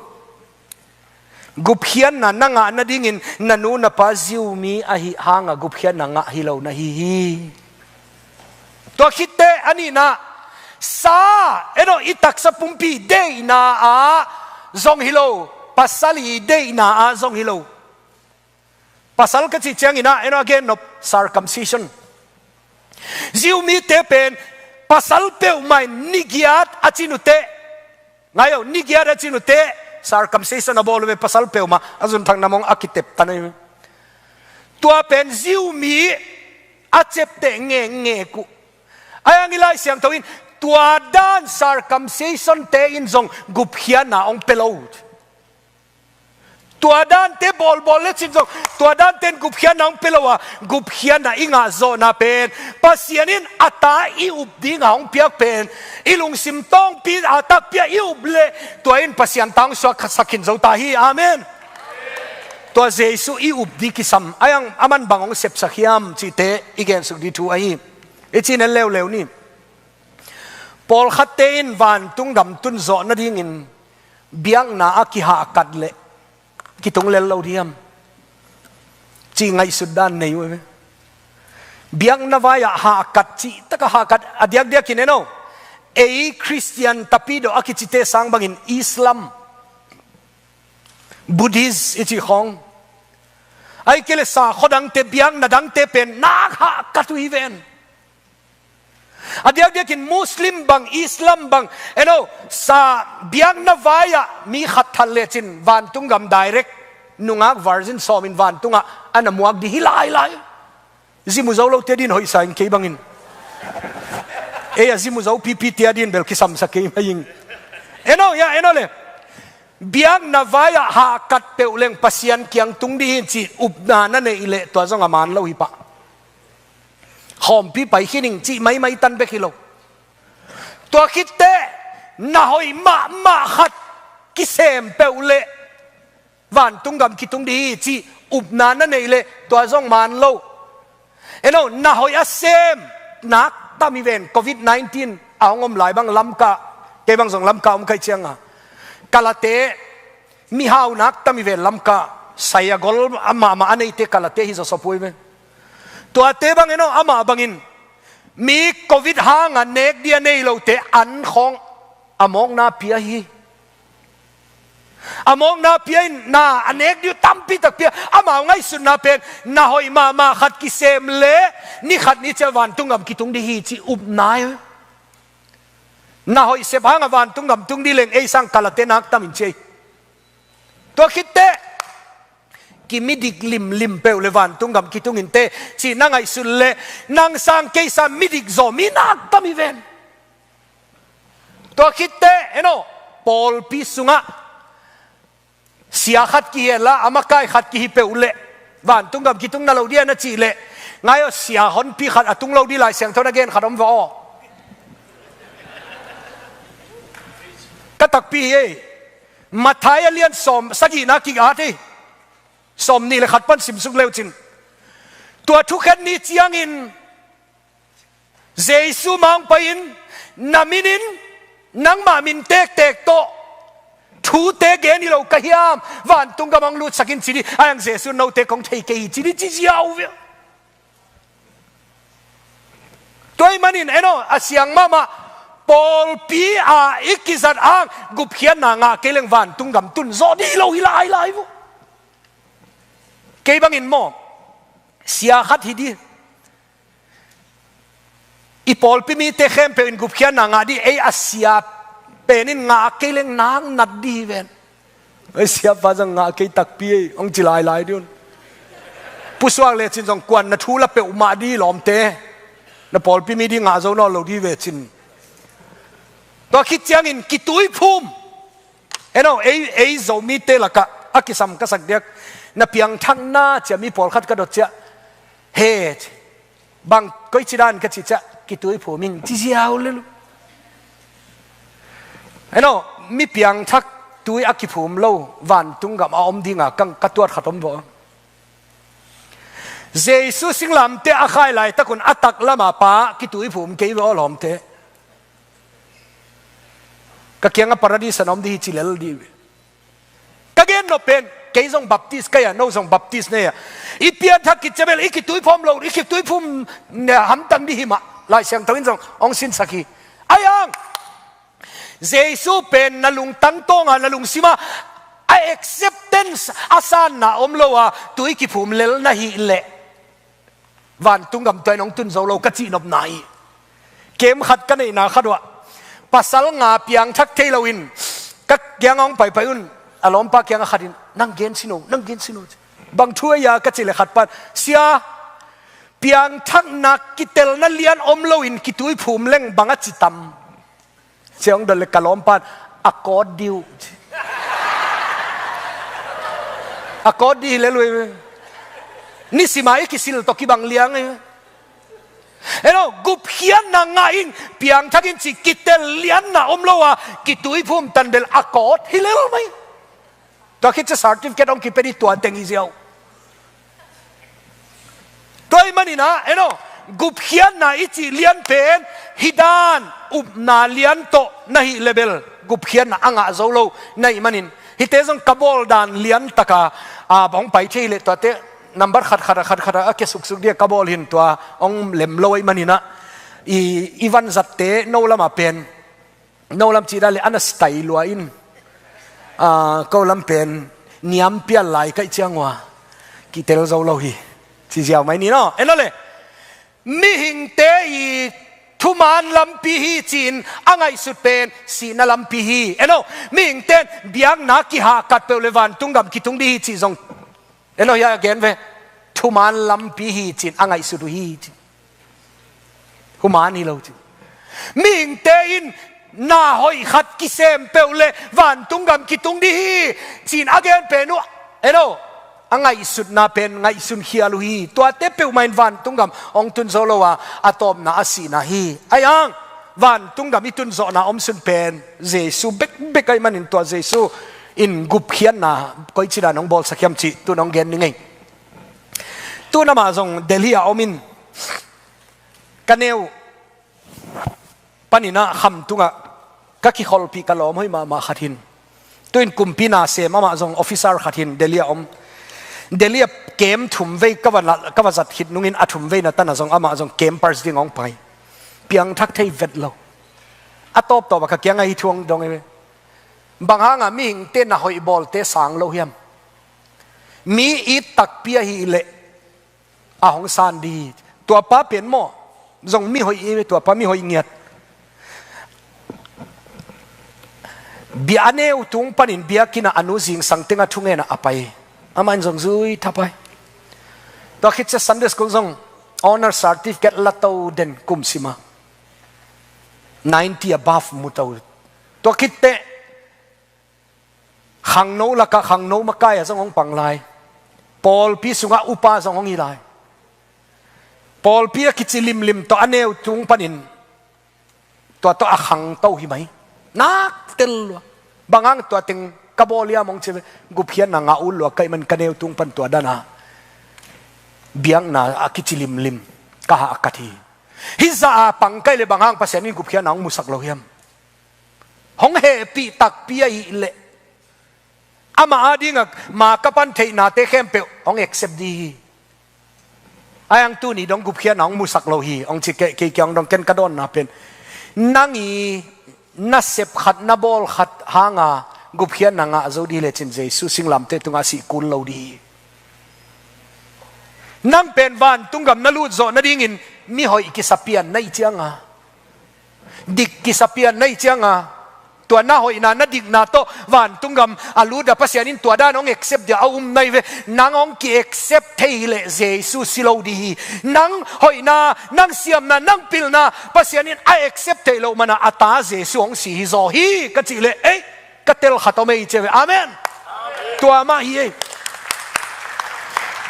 Gupkhiatna na ngah nadingin na nu na pa Jew mi ahih hanga gupkhiatna ngah hi lo na hi hi. Tua khitteh a nihna, sa, en aw, i taksa pumpi deihna ah zong hi lo, pasal i deihna ah zong hi lo. Pasal ka cih ciangin ah, en aw, a gennop, circumcision. Jew mite pen pasal peuhmah in nigiat a cin uh teh, ngai o, nigiat a cin uh teh, circumcision a bawl uh ve, pasal peuhmah, a zunthak namong a kitep tan ahi. Tua pen Jew mi a ciapteh ngekngek uh. Ahi hang i Lai Siangtho in tua dan circumcision te in zong gupkhiatna hong pia lo. Tua dante bawlbawl lecin zong, tua dante in gupkhiatna hong pia lo a, gupkhiatna i ngah zawhna pen Pasian in a ta i up dingin hong piak pen, i lungsim tawngpi a takpi a i up leh, tua in Pasian ta hong suaksak khin zo ta hi. Amen. Tua Jesu i up ding kisam, ahi hang aman bang hong sepsak hiam cihte i gensuk ding thu ahi. I cih en leuleu ni. Pawlkhatte in vantung gam tun zawh nadingin biakna ah kihahkat leh kitung lel lo diam, cih ngaihsut dan nei uh hi. Biakna vai-ah hahkat, cihtak a hahkat, a diakdiakin en o, ei Khristian tapidawh a kicite sang bangin Islam, Buddhist i cih khawng, ahih kei leh sakhaw dangte, biakna dangte pen nak hahkat uh hi ven. A diakdiakin Muslim bang, Islam bang, en o, sa biakna vai-ah mi khat that lecin vantung gam direct, nungak virgin sawmin vantungah a na muak ding hi lailai. Zi mu zo lote dingin hoihsa ing, kei bangin. Ei a zi mu zo pipi te dingin bel kisamsa kei mai ing. En o, ya, en o le. Biakna vai-ah hahkat peuh leng Pasian kiang tung ding hi cih upna na neih leh tua zong a man lo hi pah. Khawmpi pai khin ing cih maimai tan bek hi lo. Tua khit teh na hoih mahmah khat kisem peuh leh vantung gam kitung ding hi cih upna na neih leh tua zong man lo. En o, na hoih a sem nak tam hi ven, covid nineteen a hong om lai bang Lamka, kei bang zong Lamka om ka hih ciangin, Kalate mihau nak tam hi ven Lamka, sai a gol a mahmah a neite Kalate hi zawsop uh hi ven. Tuate bang en o, amah bangin mi covid hangin nek ding a nei lote an khawng a mawkna pia hi. A mawkna pia in na a nek ding uh tampi tak pia. Amau ngaihsutna pen na hoih mahmah khat kisem leh ni khat ni ciang vantung gam kitung ding hi cih upna hi. Na hoih sep hangin vantung gam tung ding leng ei sang Kalate nak tam in ci ei. Tua khit teh kimidik limlim peuh leh vantung gam kitung inteh cih na ngaihsut leh nang sang kei sang midik zaw mi nak tam hi ven. Tua khit teh en o, pawlpi sungah sia khat kihi hen la, a makai khat kihi peuh leh vantung gam kitung na lo ding a na cih leh, ngai o, sia honpi khat a tung lo ding Lai Siangtho na gen khat om veh aw. Ka takpi hi ei. Matthai a lian sawm sagihna kik at hi. Sawm nih leh khat pan simsuk leucin, tua thukhen ni ciangin Jesu ma hong pai-in, na minin nangmah min tektek tawh thute gen hi lo ka hiam, vantung gam hong lutsak in ci ding. Ahi hang Jesu in note kong thei kei hi ci ding ci ziau ve. Tua ahih manin en o, a siang mahmah, pawlpi a i kizat hang gupkhiatna ngah kei leng vantung gam tun zawh ding hi lo hi lailai uh. Kei bangin maw, sia khat hi ding, i pawlpi mite khempeuh in gupkhiatna ngah ding, ei a sia pen in ngah kei leng nak nat ding hi ven. Ei, siapa zong ngah kei takpi ei, hong ci lailai ding un. Pusuak lecin zong kuan na thu la peuhmah ding lawmte. Na pawlpi mi ding ngah zo nawn lo ding vecin. Tua khit ciangin kituiphum. En o, ei, ei Zomite lakah a kisam ka sak diak, na piangthakna ciah mi pawlkhat ka dot ciah, he, bang koici dan ka cih ciah, kituiphum ing ci ziau lel uh. En o, mi piangthak tui a kiphum lo vantung gam a om dinga ka, ka tuat khat om vua. Jesu singlamteh a khai laitak un a taklam a pa kituiphum kei ve aw lawmte. Ka kiangah Paradis ah na om ding hi ci lel dih uh hi. Ka gen nop pen, kei zong Baptist ka hi a, no zong Baptist na hi a, i pianthak khit ciang bel i kituiphum lo, i kituiphum hamtang ding hi mah, Lai Siangtho in zong hong sinsak hi. Ahi hang Jesu pen na lungtang tawng a, na lungsim ah a acceptance, a sanna om lo a, tui kiphum lel na hih leh, Vantung gam tua in hong tun zo lo ka cih nopna hi. Kem khat ka neihna khat uah pasal nga piangthak thei loin ka kiang hong paipai un, a lawmpa kiangah khatin, "Nang gen sin o, nang gen sin o," ci. "Bang thu a hia?" ka cih leh khat pan, "Sia, piangthakna kitelna lian om loin kituiphum leng bang a ci tam?" Ci hong dot leh ka lawmpan, "A kawt dih uh," ci. A kawt dih hi lel uh hi. Nisima i kisil tawh kibang liang hi. Eno, gupkhiatna ngah in, piangthak in ci kitel lianna om lo a, kituiphum tan bel a kawt hi lel mai. Tua khit ciang certificate hong kipia dih, tua teng hi ziau. Tua ahih manin ah, eno, gupkhiatna i cih lian pen hih dan upna lian tawh na hih leh bel gupkhiatna a ngah zo lo na hih manin, hihte zong ka bawl dan lian taka, a, hong pai thei leh tuate number khat khat a, khat khat a, a kia suksuk dih a ka bawl hi in, tua hong lem lo ahih manin ah, i, i vanzatte no lamah pen, no lam cih dan leh a na style lua in, a, ko lam pen niam pial lai ka hih ciang ua kitel zo lo hi, ci ziau mai ni no. Eno leh, mihingte i thuman lampi hi ci-in a ngaihsut pen sihna lampi hi. Eno, mihingte in biakna kihahkat peuh leh vantung gam kitung dih hi cih zong, eno, hiah a gen ve, thuman lampi hi ci-in a ngaihsut uh hi ci. Thuman hi lo ci. Mihingte in na hoih khat kisem peuh leh vantung gam kitung dih hi ci-in a gen pen uh, eno, a ngaihsutna pen ngaihsun khial uh hi. Tuate peuhmah in vantung gam hong tun zo lo a, a tawpna a sihna hi. Ahi hang vantung gam i tun zawhna omsun pen Jesu bekbek ahih manin, tua Jesu in gupkhiatna koici dan hong bawlsak hiam cih tu-in hong gen ning ei. Tu-in amah zong Delhi ah om in, ka neu panin ah kham tungah ka kikholhpih ka lawm hoih mahmah khat hi in, tu-in kumpi na sem, amah zong officer khat hi in, Delhi ah om. Delhi ah camp thum vei ka va la, ka va zat khit nungin a thum veina tan ah zong amah zong campers ding hong pai. Piangthak thei vet lo. A tawptawp ah ka kiangah hih thu hong dong hi ve. Bang hangah mihingte na hoih bawlte sang lo hiam? Mi it takpi ahih leh a hong san dih hi. Tua pa pen maw, zong mi hoih hi ve, tua pa mi hoih ngiat. Bia a neu tung panin biakinn ah a nu zingsang tengah thungen ah a pai. Amah in zong zui thapai. Tua khit ciang Sunday school zong honor certificate la to den kum sim a. Ninety above mu to. Tua khit teh khangno lakah khangno makai ah zong hong pang lai. Pawlpi sungah upa zong hong hi lai. Pawlpi a kici limlim tawh a neu tung panin tua tawh a khangto hi mai. Nak tel lua. Bang hang tua teng ka bawl hiam hong ci ve. Gupkhiatna ngah ut lua ka hih man ka neu tung pan tua dan a biakna a kici limlim ka hahkat hi. Hih zah a pang ka hih leh bang hang Pasian in gupkhiatna hong musak lo hiam? Hong hehpih takpi ahih leh amah adingah ma ka pan theihnate khempeuh hong accept dih hi. Ahi hang tuni dong gupkhiatna hong musak lo hi, hong ci kei, kei kiang dong ken ka dawnna pen, nang i nasep khat, na bawl khat hanga gupkhiatna ngah zo dih lecin Jesu singlamteh tungah sih kul lo dih hi. Nang pen vantung gam na lut zawh nadingin mihoih kisa pian na hih cianga, dik kisa pian na hih cianga, tua na hoihna, na dikna tawh vantung gam a lut a Pasian in tua dan hong accept dia a um na hi ve. Nang hong ki-accept thei hileh Jesu si lo dih hi. Nang hoihna, nang siamna, nang pilna Pasian in a accept theih loh mana a ta Jesu hong si hi zaw hi ka cih leh, ei, ka tel khat om ei ci ve. Amen. Tua mah hi ei.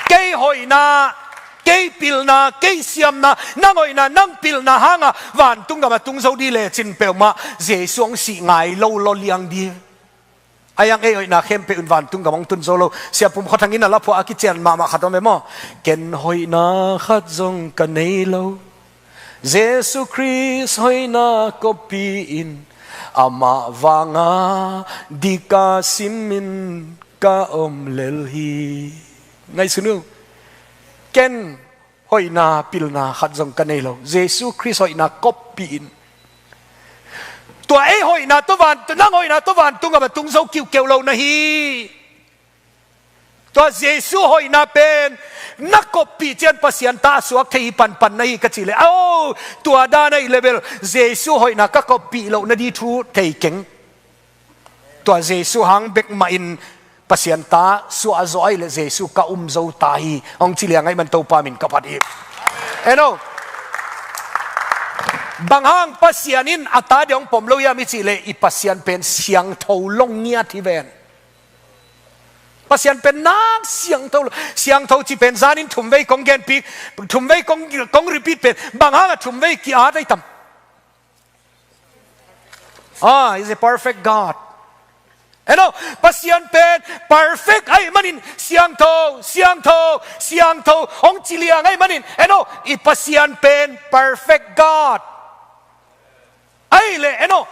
Kei hoihna, kei pilna, kei siamna, nang hoihna, nang pilna hanga vantung gam a tung zo dih lecin peuhmah Jesu hong sih ngai lo lawliang dih. Ahi hang ei hoihna khempeuh in vantung gam hong tun zo lo. Sia Pum Khua Thang in a la phuah a kician mahmah khat om ve maw? Ken hoihna khat zong ka nei lo. Jesu Khrist hoihna koppi in, amah vanga dika simin ka om lel hi. Ngaihsun uh. Ken hoihna pilna khat zong ka nei lo. Jesu Khrist hoihna koppi in. Tua ei hoihna tawh van, nang hoihna tawh vantung gam a tung zo kiuhkeuh lo na hi. Tua Jesu hoihna pen na koppih ciang Pasian ta a suak thei hi, panpan na hi ka cih leh, oh, tua dan ahih leh bel Jesu hoihna ka koppih loh na ding thu thei keng. Tua Jesu hang bek mahin Pasian ta suah zawh ahih leh Jesu ka um zo ta hi, hong ci liang ahih man Topa min ka phat hi. En aw. Bang hang Pasian in a ta ding hong pom lo hiam i cih leh, i Pasian pen siangtho lo ngiat hi ven. Pasian pen nak siangtho lo. Siangtho cih pen zanin thumvei kong genpih, thumvei kong, kong repeat pen, bang hang a thumvei ki-at ai tam? Ah, he's a perfect God. En aw, Pasian pen perfect ahih manin siangtho, siangtho, siangtho hong ci liang ahih manin, en aw, i Pasian pen perfect God. Ahih leh, en aw,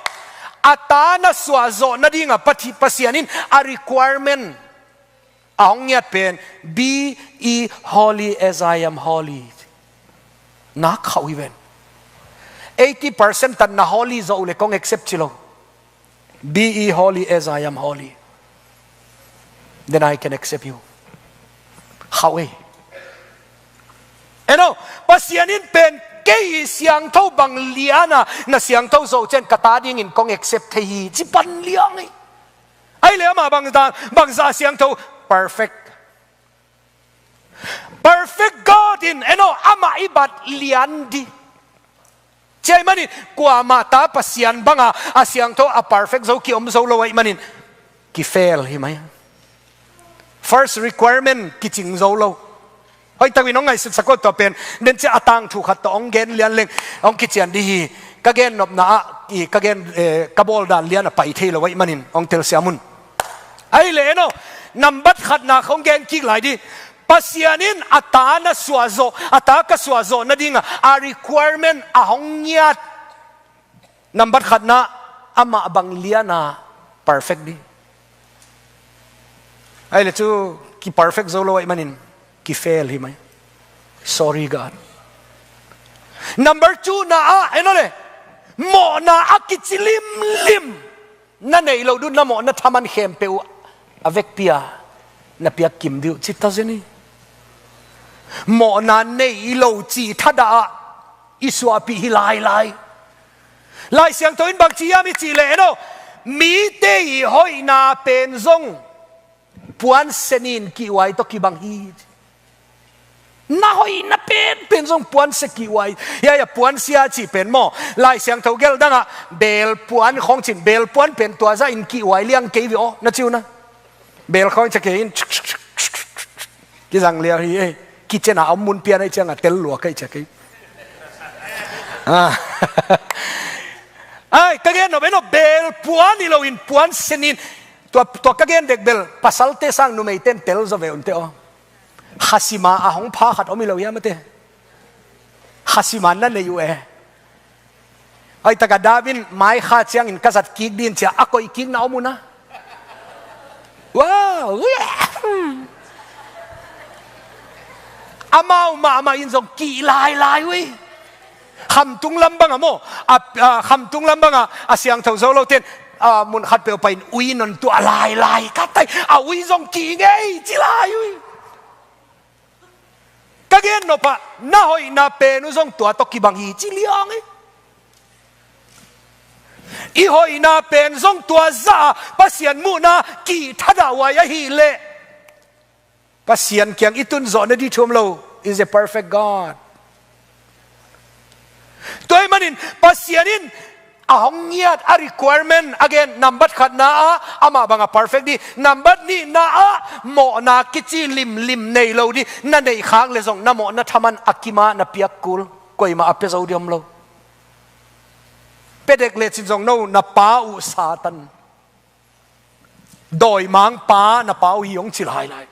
a ta na suah zawh nading a Pathi-, Pasian in a requirement a hong ngiat pen, "Be ye holy as I am holy." Nak khauh hi ven. Eighty percent tan na holy zawh uh leh kong accept ci lo. "Be ye holy as I am holy. Then I can accept you." Khauh ei. En aw, Pasian in pen kei siangtho bang lian a na siangtho zawh ciang ka ta dingin kong accept thei hi, ci pan liang ei. Ahih leh amah bangzah, bangzah siangtho? Perfect. Perfect God in, en aw, amah i bat lian ding. Cia ahih manin kuamah ta Pasian banga a siangtho, a perfect zo ki-om zo lo ahih manin ki-fail hi mai. First requirement kicing zo lo. Hoihtak in hong ngaihsutsak aw, tua pen den cia a tangthu khat tawh hong gen lian leng hong kician ding hi. Ka gen nopna ah, i, ka gen, eh, ka bawl dan lian a pai thei lo ahih manin hong telsiam un. Ahih leh, en aw, nambat khatna kong gen kik lai ding. Pasian in a ta na suah zawh, a ta ka suah zawh nading a, a requirement a hong ngiat. Nambat khatna, amah bang lian a perfect ding. Ahih leh cu ki-perfect zo lo ahih manin ki-fail hi mai. Sorry God. Number two na ah, en aw leh, mawhna a kici limlim. Na neih loh ding na mawhna thaman khempeuh uh a vekpi a na piak kim ding uh, ci ta zen hi. Mawhna neih loh cih thadah ah i suahpih hi lailai. Lai Siangtho in bang ci hiam i cih leh, en aw, mite i hoihna pen zong puansia nih in kihhuai tawh kibang hi. Na hoihna penpen zong puansia kihhuai. Hiai a puansia cih pen maw, Lai Siangtho gelh dangah beel puan khawng cin, beel puan pen tua zah in kihhuai liang kei ve aw, na ci uh na. Beel khawng ciah kei in, kizang liau hi ei. Kitchen a om mun pian ahih ciangah tel lua kei ciah kei. Ah. Ai, ka gen nop, en aw, beel puan hi lo in puansia nih in. Tua, tua ka gen dek bel pasalte sang numeite in tel zaw ve un teh aw. Khasima a hong pha khat om hi lo hiam a te? Khasima na neih uh e. Hoihtak a dap in mai kha ciangin ka zat kik ding ciah a koih kik na om uh na. Wow! Amau mahmah in zong kih lailai uh hi. Khamtung lam bangah maw, a, a, khamtung lam bangah a siangtho zo lote in, a, mun khat peuh pai in ui non tuah lailai, ka tai, a ui zong kih ngei ci lai uh hi. Ka gen nop ah, na hoihna pen uh zong tua tawh kibang hi ci liang hi. I hoihna pen zong tua zah a Pasian muhna kih thadah huai ahih leh Pasian kiang i tun zawh na ding thu om lo, is a perfect God. Tua ahih manin Pasian in a hong ngiat a requirement, again, nambat khatna ah amah bangah perfect ding, nambat nihna ah mawhna kici limlim nei lo ding, na neih khak leh zong na mawhna thaman a kim ah na piak kul, koimah a pia zo ding om lo. Pia dek lecin zong no na pa uh Satan, dawimangpa na pa uh hi hong ci lailai.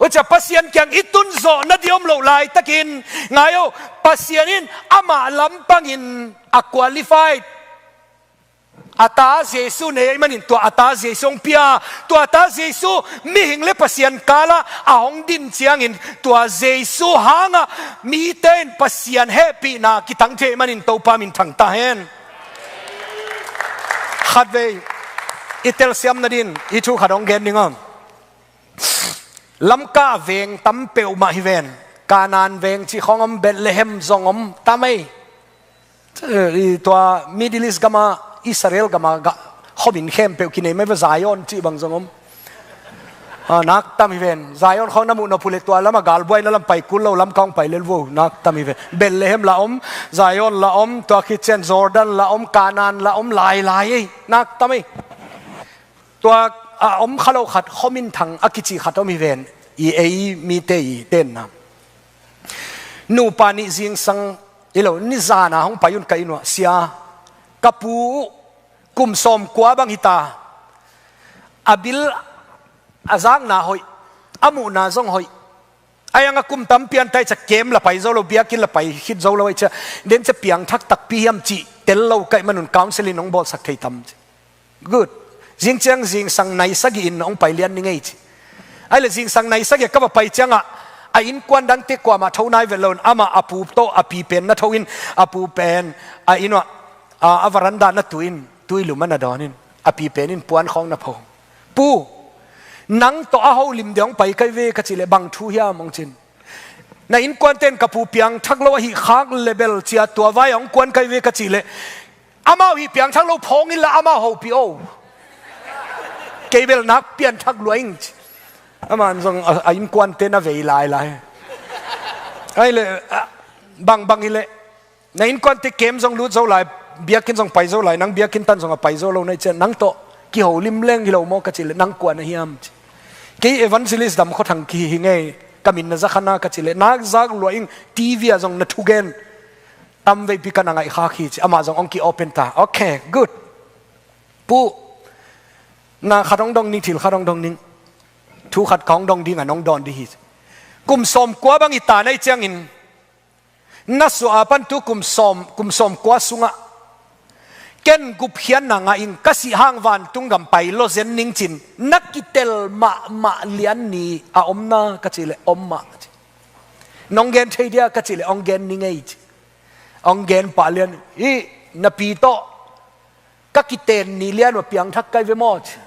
Hucia Pasian kiang i tun zawh na ding om loh laitakin, ngai aw, Pasian in amah lampangin a qualified a ta Jesu nei ahih manin tua a ta Jesu hong pia. Tua a ta Jesu mihing le Pasian kalah a hong din ciangin tua Jesu hangah mite in Pasian hehpihna kitang thei ahih manin Topa min thang ta hen. Khatvei i telsiam nadin i thu khat hong gen ding aw. Lamka veng tam peuhmah hi ven. Kanaan veng cih khawng om, Bethlehem zong om, tam ei. Eh, i tua Middle East gama, Israel gama ga, khomin khempeuh kinei mai va, Zion cih bang zong om. Ah, nak tam hi ven. Zion khawng na muh nop uh leh tua lama galbuaina lam pai kul lo, Lamka hong pai lel vo, nak tam hi ven. Bethlehem la om, Zion la om, tua khit ciang Jordan la om, Kanaan la om, lai lai ei, nak tam ei. Tua a om kha lo khat, khomin thang a kici khat om hi ven. I ei mite i tenna. Nupa nih zingsang, i lo, nizana hong pai un ka inn uah, sia, ka pu uh kum sawmkua bang hi ta. A bil, a zakna hoih, a muhna zong hoih. A iang a kum tampi an tai, ca kem la pai zo lo, biakinn la pai khit zo lo ei cia. Den cia piangthak takpi hiam cih tel lo ka hih manun counseling hong bawlsak thei tam ci. Good. Zing ciang zingsang nai sagih in hong pai lian ning ei ci. Ai le zingsang nai sagih ka va pai ciangah a innkuan dangte kuamah tho nai vet lo in, amah a pu tawh a pi pen na tho in, a pu pen a inn uah, a, a veranda na tu in, tui lum a na dawn in, a pi pen in puan khawng na pho. Pu, nang tawh a holim ding hong pai kai ve ka cih leh, bang thu hiam hong cin. Na innkuante in ka pu piangthak lo ahih khak le bel cia, tua vai hong kuan kai ve ka cih leh, amau hih piangthak lo phawng inla amau hopih o. Kei bel nak pianthak lua ing ci. Amah zong a, a innkuante na vei lai lai. Ai le, a, bang bang hi leh. Na innkuante kem zong lut zo lai, biakinn zong pai zo lai, nang biakinn tan zong a pai zo lo na hih ciang, nang tawh kiholim leng hi lo maw ka cih leh, nang kua na hiam ci. Kei evangelist Dam Khua Thang kihi hi ngei, ka min na za kha na ka cih leh, nak zak lua ing, T V ah zong na thugen tam veipi ka na ngaih khak hi ci. Amah zong hong ki-open ta. Okay, good. Pu, na khat hong dong ning, thil khat hong dong ning. Thu khat ka hong dong ding a nong dawn ding hi ci. Kum sawmkua bang i ta na hih ciangin, na suah a pan tu kum sawm, kum sawmkua sungah ken gupkhiatna ngah ing, ka sih hang vantung gam pai lo zen ning cin, na kitel mahmah lian ni a om na ka cih leh, om mah ci. Nong gen thei dia ka cih leh, hong gen ning ei ci. Hong gen pah lian, hih na pi tawh ka kiten ni lian uh a piangthak kai ve maw ci.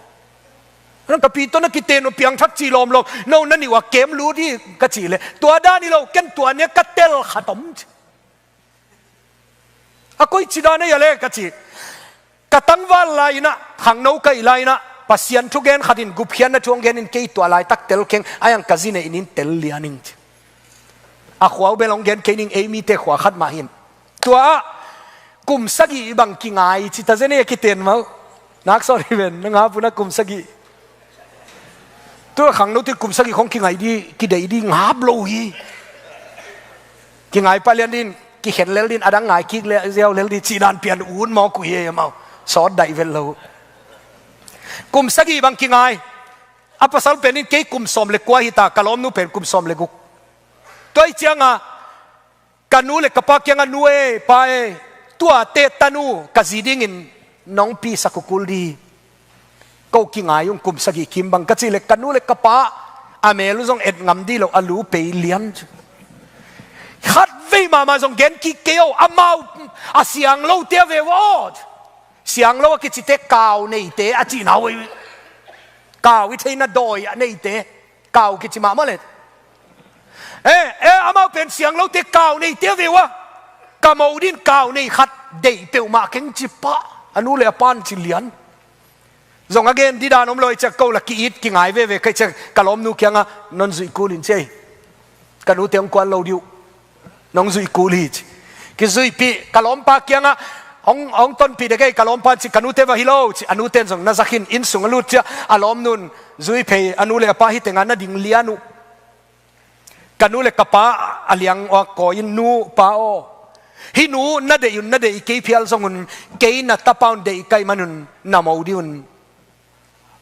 Nang ka pi tawh na kiten uh a piangthak ci lawmlawm, no na nih uh a kem lut hi ka cih leh, tua dan hi lo, ken tua nih a ka tel khat om ci. A koici dan ei a le ka ci. Ka tangval lai-in ah, khangno ka hih lai-in ah, Pasian thugen khat in gupkhiatna thu hong gen in, kei tua laitak tel keng, a iang ka zi neih in tel lian ing ci. A khua uh bel hong gen kei ning, ei mite khua khat mah hi in. Tua ah kum sagih bang kingai ci ta zen ei a kiten mah uh. Nak sawt hi ven, na ngap un ah kum sagih. Tu a khangnote kum sagih khawng kingai di, kideih di ngap lo hi. Kingai pah lian din, kikhen lel din, a dang ngai kik lel, ziau lel di, cih dan pian ut mawk uh hi ei amau. Sawt daih vel lo. Kum sagih bang kingai. A pasal pen in kei kum sawm le kua hi ta, ka lawmnu pen kum sawm le guk. Tua ahih ciangah ka nu le ka pa kiangah, nu e, pa e, tua te tanu ka zi dingin nong pisak uh kul di. Ko kingai ung, kum sagih kim bang ka cih leh, ka nu le ka pa a mel uh zong et ngam di lo, a lu pei lian. Khat vei mahmah zong gen kik kei o, amau a siang lote a ve uh aw. Siang lo a kicite kau neite a cihna uh. Kau i theihna dawi a neite. Kau kici mahmah le. Eh, eh, amau pen siang lote kau neite a ve uh a. Ka mo din kau nei khat deih peuhmah keng ci pah. A nu le a pan ci lian. Zong a gen didan om lo ei ciah, ko la ki-it kingai veve ka hih ciah, ka lawmnu kiangah non zuih kul in ci ei. Ka nute hong kuan lo dih uh. Nong zuih kul hi ci. Kizuihpih, ka lawmpa kiangah hong, hong tonpih dek ei, ka lawmpa in ci, ka nute va hi lo ci. A nute in zong na zak in, inn sung a lut ciah, a lawmnu in zui phei, a nu le a pa hi tengah na ding lian uh. Ka nu le ka pa a liang uh a kawi in, nu, pa aw, hih nu na deih un, na deih kei phial zong un, kei na tapa un, deih ka hih manun na mo dih un.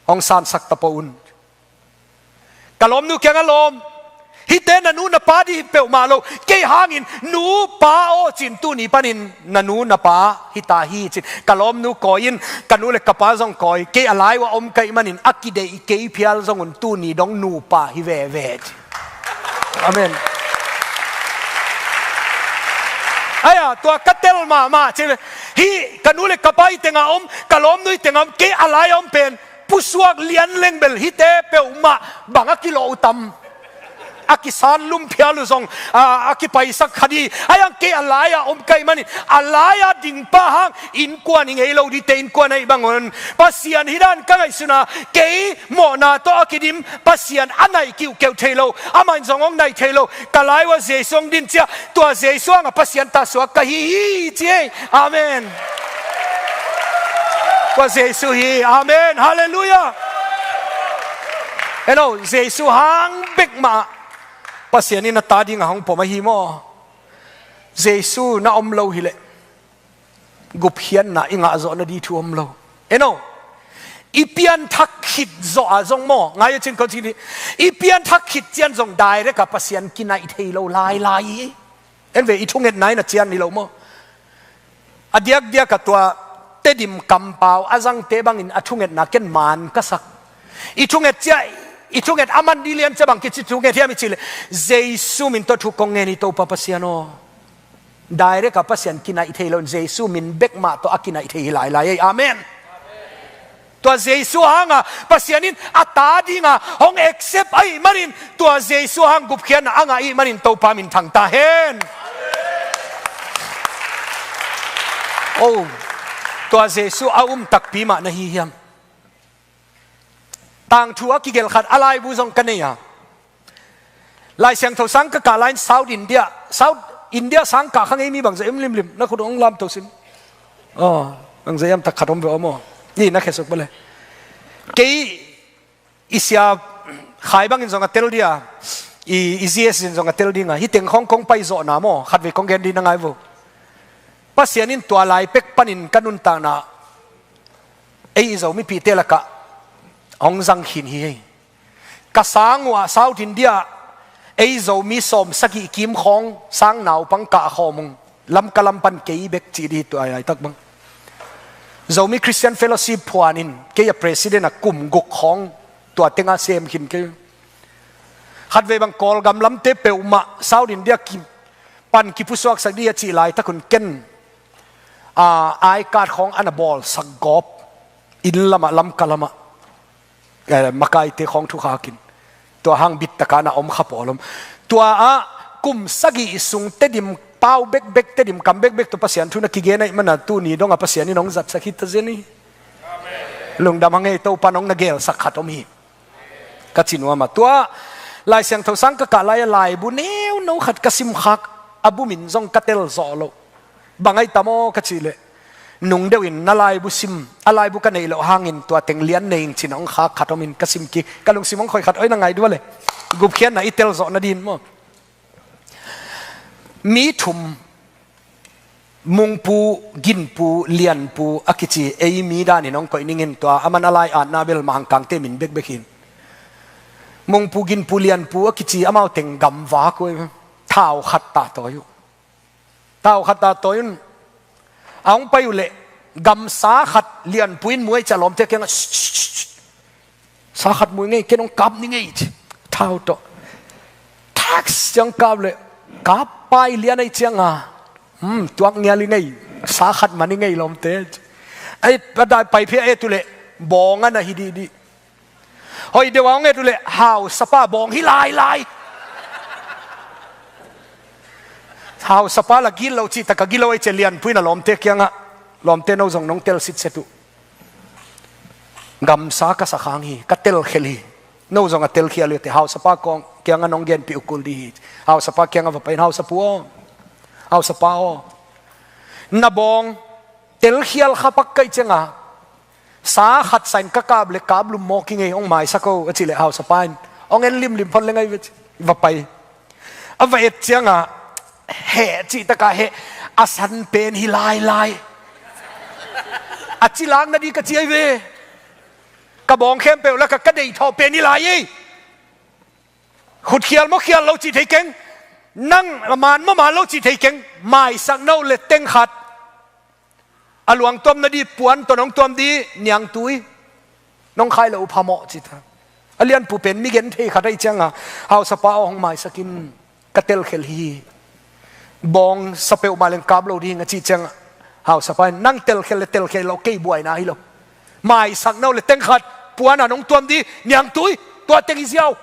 Hong sansak ta pah un. Ka lawmnu kiangah, lawm, hihte na nu na pa dih peuhmah lo, kei hangin nu, pa aw ci-in tuni panin na nu na pa hi ta hi ci-in ka lawmnu kawi in, ka nu le ka pa zong kawi, kei a lai uh a om ka hih manin a kideih kei phial zong un tuni dong nupa hi veve ci. Amen. Aia, tua ka tel mahmah ci. Hih ka nu le ka pa hih tengah om, ka lawmnu hih tengah om, kei a lai a om pen pusuak lian leng bel hihte peuhmah bang a kilawh uh tam. a kisat lum phial uh zong, a, a kipaisak kha di. Ahi hang kei a lai-ah om ka hih manin, a lai-ah dingpa hang innkuan i ngei lo dite innkuan ahih bangun, Pasian hih dan ka ngaihsun a, kei mawhna tawh a kidim Pasian a naih kiuhkeuh thei lo, amah in zong hong naih thei lo. Ka lai uah Jesu hong din ciang, tua Jesu hangah Pasian tah suak ka hi hi ci hi. Amen. Tua Jesu hi. Amen. Halleluiah. En aw, Jesu hang bek mah Pasian in a ta dingah hong pom ahi maw? Jesu na om lo hileh gupkhiatna i ngah zawh nading thu om lo. En aw, i pianthak khit zawh ah zong maw, ngai uh cin ko cin hi, i pianthak khit ciang zong direct ah Pasian kinaih thei lo lailai hi. En ve, i thungetna in a cian hi lo maw? A diakdiak ah tua Tedim kampau a zangte bangin a thungetna ken man ka sak. I thunget ciang, i thunget a man ding lian ciang bang kici thunget hiam i cih leh, Jesu min tawh thu kong ngen hi, Topa Pasian aw. Direct ah Pasian kinaih thei lo in, Jesu min bek mah tawh a kinaih thei hi lailai ei. Amen. Tua Jesu hangah Pasian in a ta dingah hong accept ahih manin, tua Jesu hang gupkhiatna a ngah ahih manin Topa minthang ta hen. Oh, tua Jesu a um takpi mah na hi hiam? Tangthu a kigelh khat a laibu zong ka nei a, Lai Siangtho sang ka kah lai-in South India, South India sang kah kha ngei mi bangzah em limlim, na khut hong lamto sim. Aw, bangzah em, tak khat om ve aw maw? Ni na khesuk bale. Kei i sia Khai bangin zong a tel dia, i, i G S in zong a tel dinga, hih teng khawng kong paizawhna maw, khatvei kong gen ding na ngai vo. Pasian in tua lai pek panin ka nuntakna ei i Zomipihte lakah hong zang khin hi hei. Ka sang uh ah South India ei Zomi sawm sagih kim khawng sang naupang kah khawm ung. Lamka lam pan kei bek cih dih hi tua laitak bang. Zomi Christian Fellowship phuanin kei a president a kum guk khawng tua tengah sem khin kei. Khatvei bang Kawlgam lamte peuhmah South India ki pan kipusuaksak dih a cih laitak un ken, a, I card khawng a na bawlsak gawp, inn lamah, Lamka lamah, eh, makaite khawng thukhakin. Tua hang bittaka na om kha pawl om. Tua ah kum sagih sung Tedim pau bekbek, Tedim kam bekbek tawh Pasian thu na kigen ahih mana tuni dongah Pasian in hong zatsak hi ta zen hi. Lungdam hang ei, Topa in hong na gelsak khat om hi. Ka ci nuam a, tua Lai Siangtho sang ka kah lai-a laibu neuno khat ka simkhak, a bumin zong ka telzawh loh. Bang ahi tam aw ka cih leh, nung deuhin na laibu sim, a laibu ka neih loh hangin tua teng lian nei ing cin hong khak khat omin ka sim kik, ka lungsim hong khoih khat oi na ngai dua le. Gupkhiatna i telzawh nading maw? Mi thum, Mungpu, Ginpu, Lianpu a kici ei mi danin hong koih ningin tua a man a lai-atna bel Mangkangte min bekbek hi. Mungpu, Ginpu, Lianpu a kici amau teng gamvak uh, thau khat tah tawi uh. Thau khat tah tawi un. A hong pai uh leh gamsa khat Lianpu in muh ahih ciang lawmte kiangah, "Shh, shh, shh, shh. Sa khat muh ing ei, ken hong kap ning ei," ci. Thau tawh. Thak siang kap leh, kap pai lian ahih cianga, "Hmm, tuak ngial ing ei, sa khat man ing ei lawmte," ci. Ai, a dai pai phia et uh leh bawng a na hi dihdih. Hoih deuh a hong et uh leh hausapa bawng hi lailai. Hausapa la gilo cih taka gilo ahih ciang Lianpu in a lawmte kiangah, "Lawmte, no zong nong tel sitset uh. Gamsa ka sa khang hi, ka telkhel hi. No zong a telkhial uh teh, hausapa kawng kiangah nong genpih uh kul dih hi." Hausapa kiangah va pai in, "Hausapu aw, hausapa aw, na bawng telkhial kha pak ka hih cianga sa khat sa-in ka kap leh kap lum mawk ing ei, hong maisak o," a cih leh hausapa in, "Hong en limlim phot leng ahi ve," ci. Va pai. A va et cianga, "Heh," cih taka heh, "A san pen hi lailai. A ci lak nading ka ci ahi ve. Ka bawng khempeuh lakah ka deih thawh pen hi lai ei. Khutkhial maw khial lo cih thei keng. Nang man maw man lo cih thei keng. Maisak na uh leh teng khat, a luang tuam nading puan tawh nong tuam ding niangtui nong khai loh uh phamawh," ci ta. A Lianpu pen mi genthei khat ahih cianga, "Hausapa aw, hong maisak in, ka telkhel hi. Bawng sa peuhmah leng kap lo ding," a cih cianga, hausapa in, "Nang telkhel leh telkhel loh, kei buaina hi lo. Maisak na uh leh teng khat, puan a nong tuam ding niangtui, tua teng hi ziau."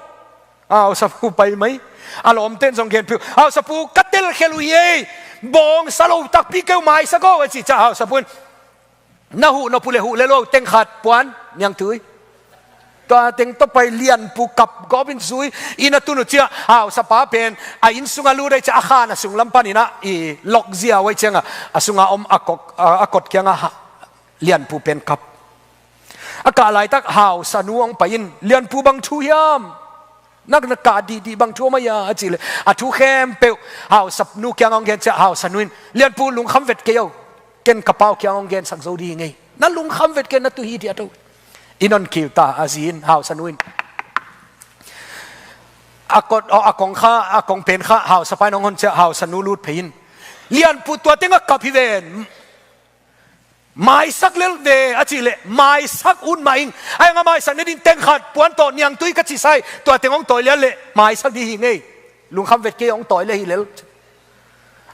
Hausapu pai mai. A lawmten zong genpih uh, hausapu ka telkhel uh hi ei, bawngsa lo takpi keu, maisak aw a cih ciang hausapu in, na huh nop uh leh huh lel aw, teng khat puan niangtui. Tua teng tawh pai, Lianpu kap gawp in zui in a tun uh ciang, hausapa pen a inn sungah lut ahih ciang a khan a sunglam panin ah i lok ziau ahih ciangah a sungah om a kok, a, a kot kiangah ha, Lianpu pen kap. A kah laitak hausanu hong pai in, Lianpu, bang thu hiam? Na, na kah dihdih, bang thu om ahi a, a cih leh a thu khempeuh hausanu kiangah hong gen ciang hausanu in, Lianpu, lungkham vet kei aw, ken ka pau kiangah hong gensak zo ding hi ngei. Na lungkham vet kei, na tu hi, tiah a to. Inn hong kil ta, a zi in, hausanu in. A kot, a kong kha, a kong pen kha hausapa in hong hon ciang hausanu lut phei in, Lianpu tua tengah kap hi ven. Maisak lel ve a cih leh maisak ut mah ing. Ahi hang a maisak nading teng khat puan tawh niangtui ka cih sa hi. Tua teng hong tawi lian leh maisak ding hi ngei. Lungkham vet kei, hong tawi leh hi lel.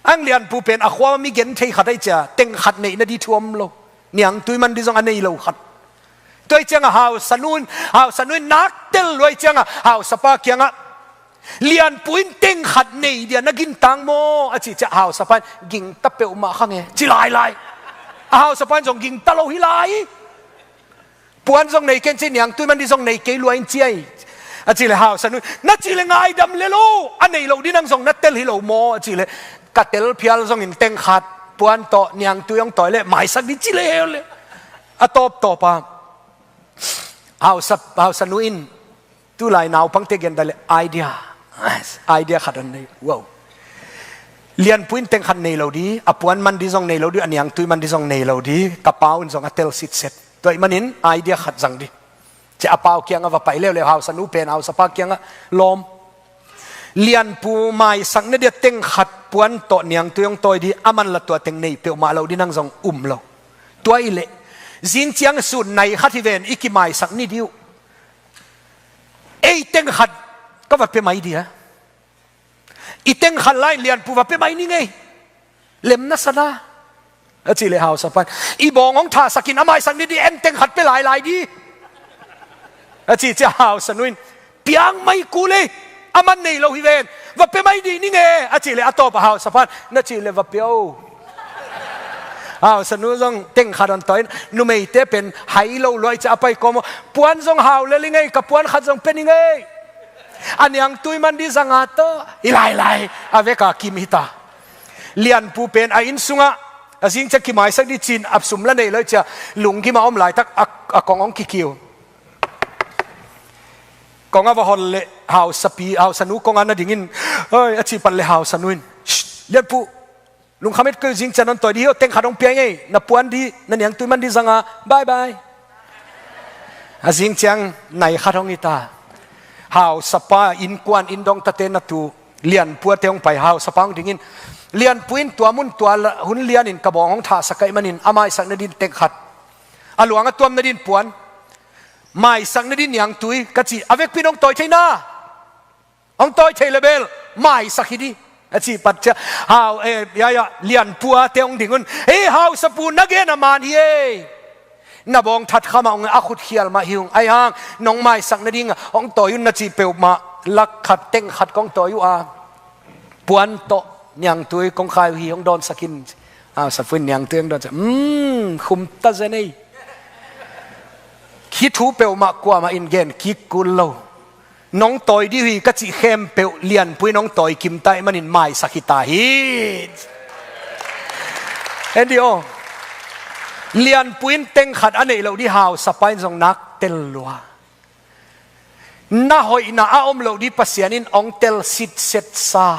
Ahi hang Lianpu pen a khua mi genthei khat ahih ciang teng khat neih nading thu om lo. Niangtui man ding zong a nei lo khat. Tua ahih ciangah hausanu in, hausanu in nak tel lua ahih ciangah hausapa kiangah, Lianpu in teng khat nei dia na gingta maw a cih ciang hausapa in, gingta peuhmah kha nge, ci lailai. A hausapa in zong gingta lo hi lai. Puan zong nei kei in ci, niangtui man ding zong nei kei lua in ci hi. A cih leh hausanu in, na cih leh ngaidam lel aw, a nei lo ding nang zong na tel hi lo maw a cih leh, ka tel phial zongin teng khat puan tawh niangtui hong tawi leh maisak ding ci lel leh. A tawptawp a hausa, hausanu in, tulai naupangte gen dan leh idea, idea khat hong nei. Wow. Lianpu in teng khat nei lo ding, a puan man ding zong nei lo ding, a niangtui man ding zong nei lo ding, ka pau in zong a tel sitset. Tua ahih manin idea khat zang ding. Ci a pau kiangah va pai leuleu, hausanu pen hausapa kiangah, lawm, Lianpu maisak nading a teng khat puan tawh niangtui hong tawi ding, aman lah tua teng nei peuhmah lo ding nang zong um lo. Tua ahih leh zing ciang sun nai khat hi ven, i kimaisak ni ding uh. Ei teng khat ka va pia mai ding a, i teng khat lai-in Lianpu va pia mai ni ngei. Lem na sa na a cih leh hausapa in, i bawng hong thahsak in, a maisak ni ding, en teng khat pia lailai ding a cih ciang hausanu in, piang mai kul ei, aman nei lo hi ven, va pia mai ding ni nge a cih leh a tawp a hausapa in, na cih leh va pia aw. Hausanu zong teng khat hong tawi in, numeite pen hai lo lua ahih ciang a pai kawm aw, puan zong hau lel hi ngei, ka puan khat zong pia ni ngei. A niangtui man ding zanga tawh hi lailai, a vek a kim hi ta. Lianpu pen a inn sungah a zing ciang kimaisak ding ci-in a sum lah nei lo ahih ciang lunggim a om laitak a, a kong hong kikiu. Kong a va hon leh hausapi, hausanu kong a na ding in, oi, a cih pat leh hausanu in, shh, Lianpu, lungkham vet kei, zing ciang hong tawi ding hi aw, teng khat hong pia ngei, na puan ding, na niangtui man ding zanga, bye bye. A zing ciang nai khat hong hi ta. Hausapa, innkuan, inndongtate na tu Lianpu a te hong pai, hausapa hong ding in, Lianpu in tua mun tua la, hun lianin ka bawng hong thahsak ahih manin a maisak nading teng khat, a luang a tuam nading puan, maisak nading niangtui ka cih, a vekpi in hong tawi thei na. Hong tawi thei leh bel maisak hi ding a cih pat ciang, hau, eh, ya, ya, Lianpu a te hong ding un, ei, hausapu, na gen a man hi ei. Na bawng that kha mah ung, a khut khial mah hi ung, ahi hang nong maisak nading a hong tawi un na cih peuhmah lak khat teng khat kong tawi uh a, puan tawh niangtui kong khai uh hi, hong dawnsak in. Hausapu in niangtui hong dawnsak, um, khum ta zen ei. Hih thu peuhmah kuamah in gen kik kul lo. Nong tawi ding uh hi ka cih khempeuh Lianpu in hong tawi kim ta ahih manin maisak hi ta hi. En dih aw. Lianpu in teng khat a neih loh ding hausapa in zong nak tel lua. Na hoihna a om loh ding Pasian in hong tel sitset sa.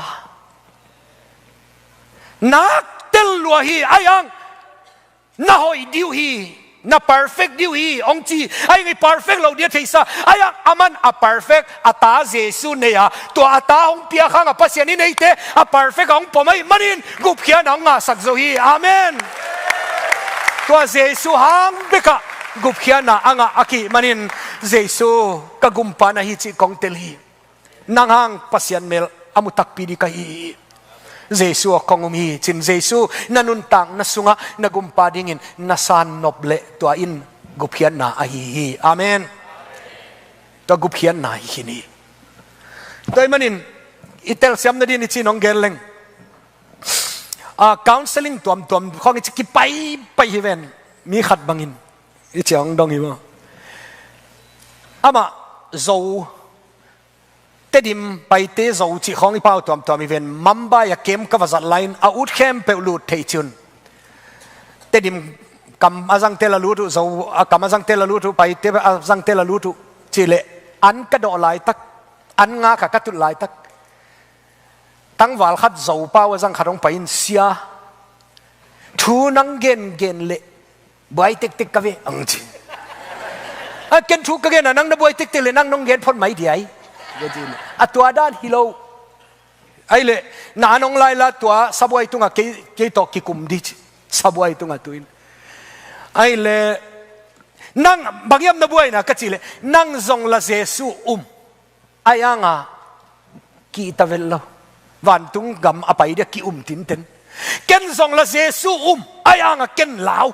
Nak tel lua hi, ahi hang na hoih ding uh hi, na perfect ding uh hi hong ci, ahi hang i perfect loh ding a theihsa, ahi hang aman a perfect a ta Jesu nei a, tua a ta hong piak hang a Pasian in eite a perfect a hong pom ahih manin gupkhiatna hong ngahsak zo hi. Amen. Tua Jesu hang bekah gupkhiatna a ngah ahih manin Jesu ka gumpa na hi cih kong tel hi. Nang hang Pasian mel a mu takpi ding ka hi hi. Jesu aw kong um hi ci-in Jesu na nuntakna sungah na gumpa dingin na san nop leh tua in gupkhiatna ahi hi. Amen. Tua gupkhiatna hi khin hi. Tua ahih manin i telsiam nading i ci nong gen leng, a, counseling tuamtuam khawng i ci kipaipai hi ven. Mi khat bangin i ci hong dong hi maw. Amah Zo, Tedim, Paite, Zo cih khawng i pau tuamtuam hi ven. Mumbai a kem ka va zat lai-in a ut khempeuh lut thei ci un. Tedim kam a zangte la lut uh, Zo a kam a zangte la lut uh, Paite a zangte la lut uh. Cih leh an ka dawh laitak, an nga ka ka tut laitak, tangval khat Zo pau a zang khat hong pai-in, "Sia, thu nang gengen leh buai tektek ka ve," hong ci. "A, ken thu ka gen a, nang na buai tektek leh nang nong gen phot mai diai," ka ci. A, tua dan hi lo. Ahih leh na an hong lai la, tua sabuai tungah kei, kei tawh kikum ding ci. Sabuai tungah tu-in. Ahih leh, "Nang bang hiam na buaina?" ka cih leh, "Nang zong la Jesu um, ahi hangin kihta vet lo. Vantung gam a pai ding a ki-um tinten. Ken zong la Jesu um, ahi hangin ken lau.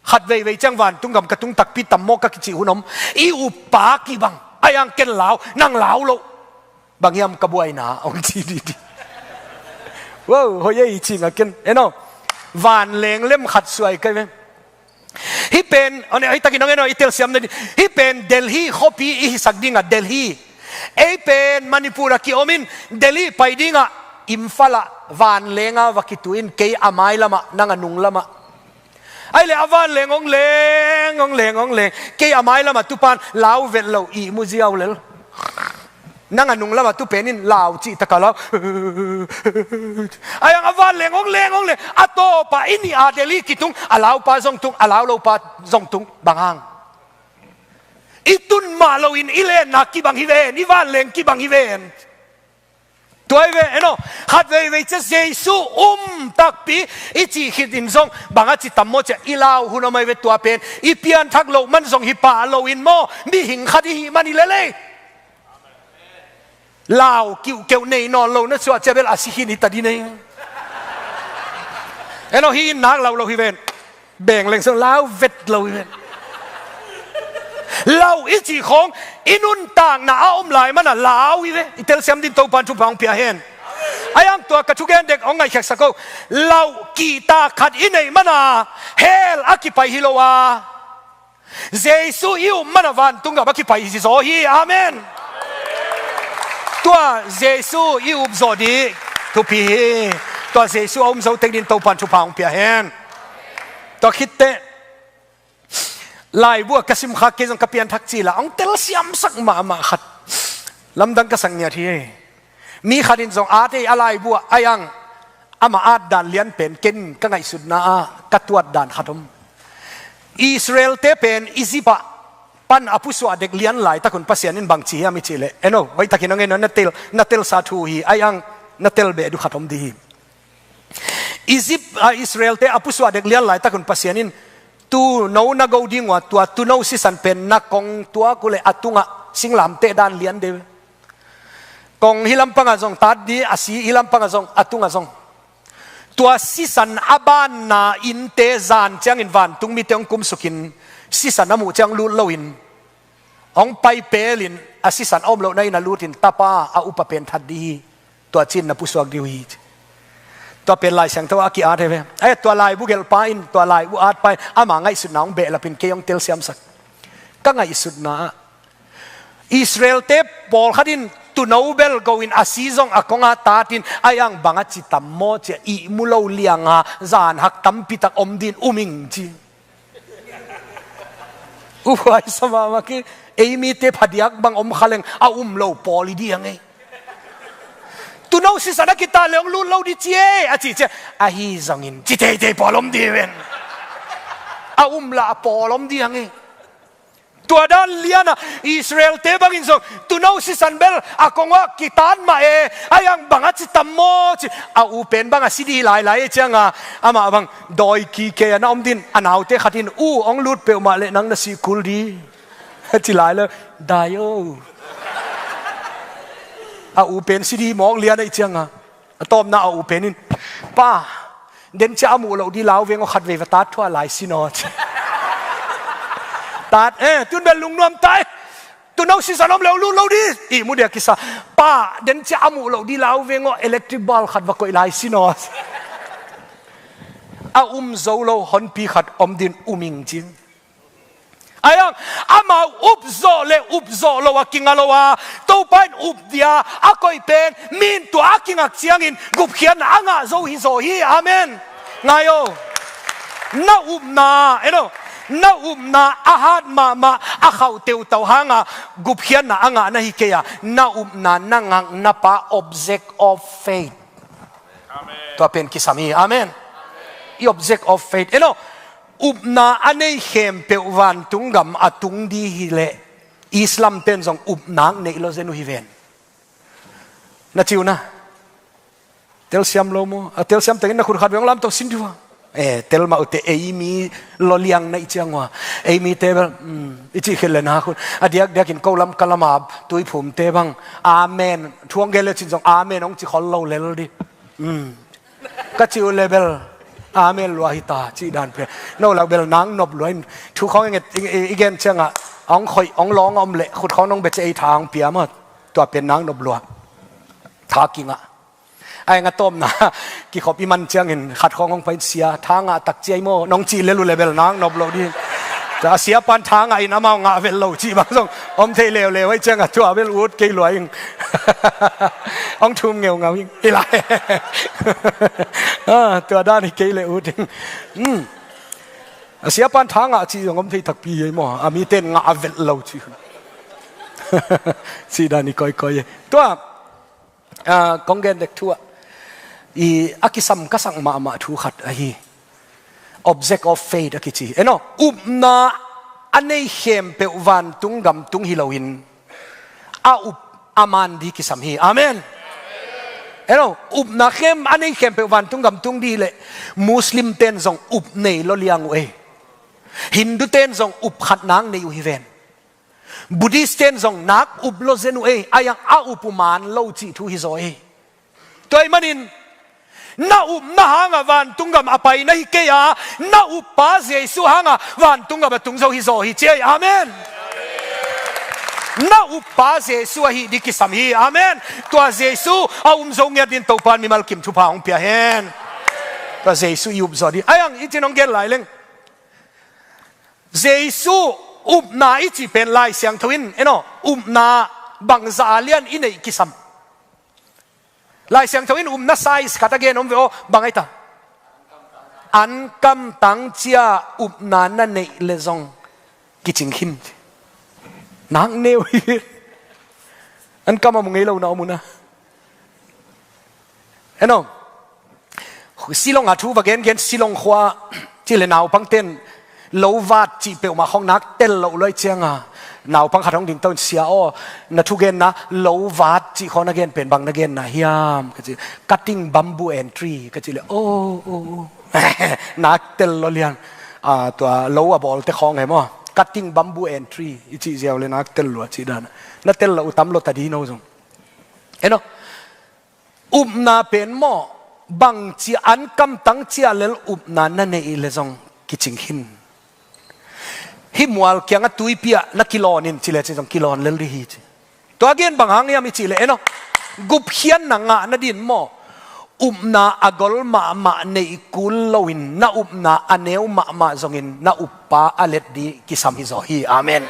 Khat veivei ciang vantung gam ka tung takpi tam maw ka kicih hun om. I uppa kibang, ahi hangin ken lau, nang lau lo. Bang hiam ka buaina?" hong ci didi. Wow, hoih ei, ci nga ken. En aw, vanleng lem khat suai ka hi ve. Hih pen, aw, hih takin hong en aw, i telsiam nading. Hih pen Delhi khuapi i hisak ding a, Delhi. Ei pen Manipur a ki-om in, Delhi pai ding a, Imphal ah vanleng a va kitu in, kei a mai lamah, nang a nung lamah. Ahih leh a vanleng hong leng, hong leng, hong leng. Kei a mai lamah tu pan lau vet lo, ihmu ziau lel. Nang a nung lamah tu pen in lau cih tak a lau. Ahi hangin a vanleng hong leng, hong leng. A tawpah i nih a Delhi kitung, a laupa zong tung, a lau lopa zong tung. Bang hang? I tun mah loin i lenna kibang hi ven, i vanleng kibang hi ven. Tua hi ve, en aw, khat veivei ciang Jesu um takpi i cih khit in zong, bang a ci tam maw ci a, i lau hun om ahi ve. Tua pen i pianthak loh man zong hi pah loin maw, mihing khat i hih man hi lel ei. Lau kiuhkeuh nei nawn lo na suah ciang bel a si khin hi ta ding ei. En aw, hih in nak lau lo hi ven. Beng leng sung lau vet lo hi ven. Lau i cih khawng i nuntakna a om lai man a lau hi ve. I telsiam ding Topan thupha hong pia hen. Ahi hang tua ka thugen dek hong ngaihkhiatsak o. Lau kihta khat i neih man a hell a kipai hi lo a, Jesu i um man a vantung gam a kipai hi zaw hi. Amen. Tua Jesu i up zawh ding thupi hi. Tua Jesu a um zo tek ding Topan thupha hong pia hen. Tua khit teh, laibu ah ka simkhak, kei zong ka pianthak cil a hong telsiamsak mahmah khat lamdang ka sak ngiat hi. Mi khat in zong at ei a laibu ah, ahi hang amah at dan lian pen ken ka ngaihsutna ah ka tuat dan khat om. Israel-te pen Egypt ah pan a pusuah dek lian laitak un Pasian in bang ci hiam i cih leh, en aw, hoih takin hong en aw, na tel, na telsa thu hi, ahi hang na tel beh ding khat om ding hi. Egypt ah Israel-te a pusuah dek lian laitak un Pasian in, tuuno na go ding uh a, tua tuuno sisan pen na kong tuak uh leh a tungah singlamteh dan lian deuh. Kong hih lampangah zong tat ding, a si hih lampangah zong, a tungah zong. Tua sisan a banna innte zan ciangin vantung mite hong kumsukin, sisan a muh ciang lut loin, hong pai pelin, a sisan a om lohna inn ah lutin, tapa a upa pen that ding hi, tua ci-in na pusuak ding uh hi, ci. Tua pen Lai Siangtho a ki-at hi ve. Ahi, tua laibu gelhpa in, tua laibu atpa in ama ngaihsutna hong behlapin kei hong telsiamsak. Ka ngaihsutna ah Israel-te pawlkhat in tuuno bel go-in a si zong a kong a tatin, ahi hang bang a ci tam maw ci a, ihmu lo lianga zanhak tampitak om ding um ing ci. Uhuai sa mahmah kei, ei mite phadiak bang om kha leng a um lo pawl i diang ei. Tuuno sisan a kitat leh hong lut lo ding ci ei a cih ciang, ahi zongin ci teitei pawl om ding ven. A um lah a pawl om diang ei. Tua dan lian a Israel-te bangin zong tuuno sisan bel a kong ah kitat mah e, ahi hang bang a ci tam maw ci, a u pen bang a si ding hi lailai ei cianga, amah bang dawi kikei a na om ding, a naute khat in, u, hong lut peuhmah leh nang na sih kul ding, a ci lai lo, dai o. A u pen si ding hi mawk lian ei cianga, a tawpna a u pen in, pa, den cia a muh loh ding lau veng aw, khat vei va tat thuah lai sin aw ci. Tat, eh, tun bel lungnuam tai. Tuno season om lo, lut lo di. Ihmu dia kisa. Pa, den cia a muh lo di lau veng aw, electric bulb khat va koih lai sin aw. A um zo lo honpi khat om din um ing cin. Ayang, amau up zawh le up zawh lo a kinga lo a, Topa in up dia a koih pen, min tua a kingak ciangin gupkhiatna a ngah zo hi zaw hi. Amen. Ngai aw. Na upna, eno, na upna a hat mahmah, a khauh teutau hanga gupkhiatna a ngah na hi kei a, na upna na ngakna pa object of faith. Amen. Tua pen kisam hi. Amen. I object of faith. Eno, upna a nei khempeuh vantung gam a tung di hi leh, Islam ten zong upna neih lo zen uh hi ven. Na ci uh na. Telsiam lo maw? A telsiam tengin na khut khat veng lamto sin diu a. Eh, tel mah uh teh, ei mi lo liang na i ciang uh a. Ei mi te bel, mm, i cih khit le na khut. A diakdiakin ko lam ka lam a tuiphum te bang. Amen. Thu hong gen le cin zong amen hong ci khol lo lel di. Mm. Ka ci uh le bel. Amen lua hi ta, cih dan pen. No lak bel nang nop lua in. Thu khong i nget, i, i, i gen ciang a. Hong khoih, hong lawng a om le. Khut khong nong bia ciang ei tha hong pia maw. Tua pen nang nop lua. Tha kingah. Ai nga tawmna, kikhop i man ciangin khat khawng hong pain sia, tha ngah tak ciai maw, nong cih lel uh le bel nang nop lo ding. Ta sia pan tha ngah in amau ngah vel lo cih bang zong om thei leuleu ai ciangah tua bel ut kei lua ing. Hong thum ngeungau ing. I lai. Ah, tua dan hi kei le ut ing. Hmm. A sia pan tha ngah cih zong om thei takpi hi maw. A mi ten ngah vel lo cih. Cih dan hi koikoi. Tua, ah, kong gen dek thu ah, i a kisam ka sak mahmah thu khat ahi. Object of faith a kici. Eno, upna a nei khempeuh vantung gam tung hi loin, a up a man di kisam hi. Amen. Eno, upna khem a nei khempeuh vantung gam tung di leh, Muslim ten zong up nei lo liang uh ei. Hindu ten zong up khat nang nei uh hi ven. Buddhist ten zong nak up lo zen uh ei, a yang a up uh man lo cih thu hi zaw ei. Tua ahih manin, na upna hangah vantung gam a pai na hi kei a, na uppa Jesu hangah vantung gam a tung zo hi zaw hi ci ei. Amen. Na uppa Jesu ahi di kisam hi. Amen. Tua Jesu a um zo ngiat din Topan mimal kim thupha hong pia hen. Tua Jesu i up zaw di. A yang i cin hong gen lai leng. Jesu upna i cih pen Lai Siangtho in, eno, upna bangzah a lian i neih kisam. Lai Siangtho in upna size khat a gen om ve aw, bang ai ta. An kamtang cia upna na neih le zong kicing khin. Nak neu hi. An kam a mu ngei lo na om uh na. Eno. Silong a thu va gengen Silong khua cih le naupang ten lo vat cih peuhmah khong nak tel loh luai cianga naupang khat hong ding to in sia aw na thugenna lo vat cih khong na gen pen bang na genna hiam ka ci cutting bamboo and tree ka ci le oh oh oh nak tel lo lian a tua lo a bawl te khong he maw cutting bamboo and tree i cih ziau le nak tel lua cih dan na tel lo tam lo ta di no zong eno Upna pen maw bang cia an kamtang cia lel upna na neih le zong kicing khin. Hih mual kiangah tuipi ah na kilawn in ci le ci zong kilawn lel dih hi ci. Tua gen bang hang hiam i cih le eno gupkhiatna ngah nadin maw upna a gol mahmah neih kul loin na upna a neu mahmah zongin na up pa a let dih kisam hi zaw hi. Amen.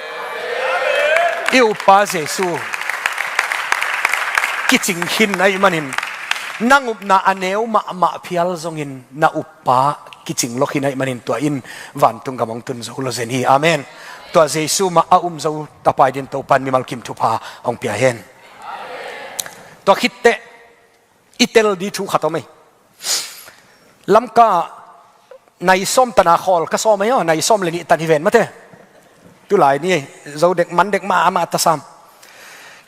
I uppa Jesu kicing khin ahih manin nang upna a neu mahmah phial zongin na uppa kicing lo khin ahih manin tua in vantung gam hong tun zo lo zen hi. Amen. Tua Jesu mah a um zo tapai din Topan mimal kim thupha hong pia hen. Tua khitteh i tel dih thu khat om ei. Lamka nai sawm tana khawl ka sawm ei aw nai sawm le nih tan hi ven mate. Tulai ni ei zo dek man dek mah amah tasam.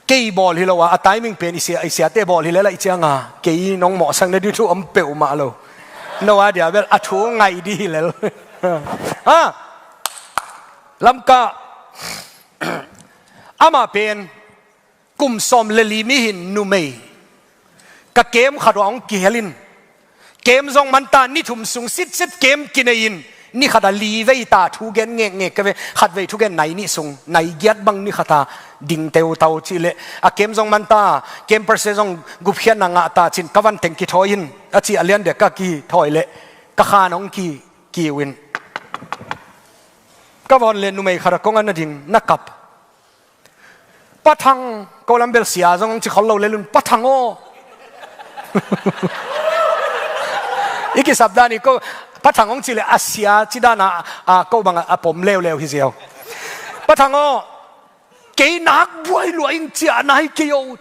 Kei bawl hi lo a a timing pen i sia i siate bawl hi lel a i cianga kei nong mawhsak na dih thu om peuhmah lo. No a dia bel a thu ngaih dih hi lel. Ha. Lamka amah pen kum sawm le li mi hin numei ka kem khat uh a hong kihelin kem zong manta ni thum sung sitset kem kinei in Ni khat a li vei ta thu gen ngekngek ka ve, khat vei thugen nai nih sung, nai giat bang ni khat a ding teutau cih leh, a kem zong man ta, campers te zong gupkhiatna ngah ta cin ka van teng kithawi in, a ci a lian dek ka kithawi leh, ka khan hong ki, kiu in. Ka van leh numei khat a kong a na ding, na kap. Pa Thang, ko lam bel sia zong hong ci khol lo lel un, Pa Thang aw. I kisap dan i ko, Pa Thang hong ci leh a sia ci dan a, a ko bang a, a pom leuleu hi ziau. Pa Thang aw, kei nak buai lua ing, ciah nai kei o.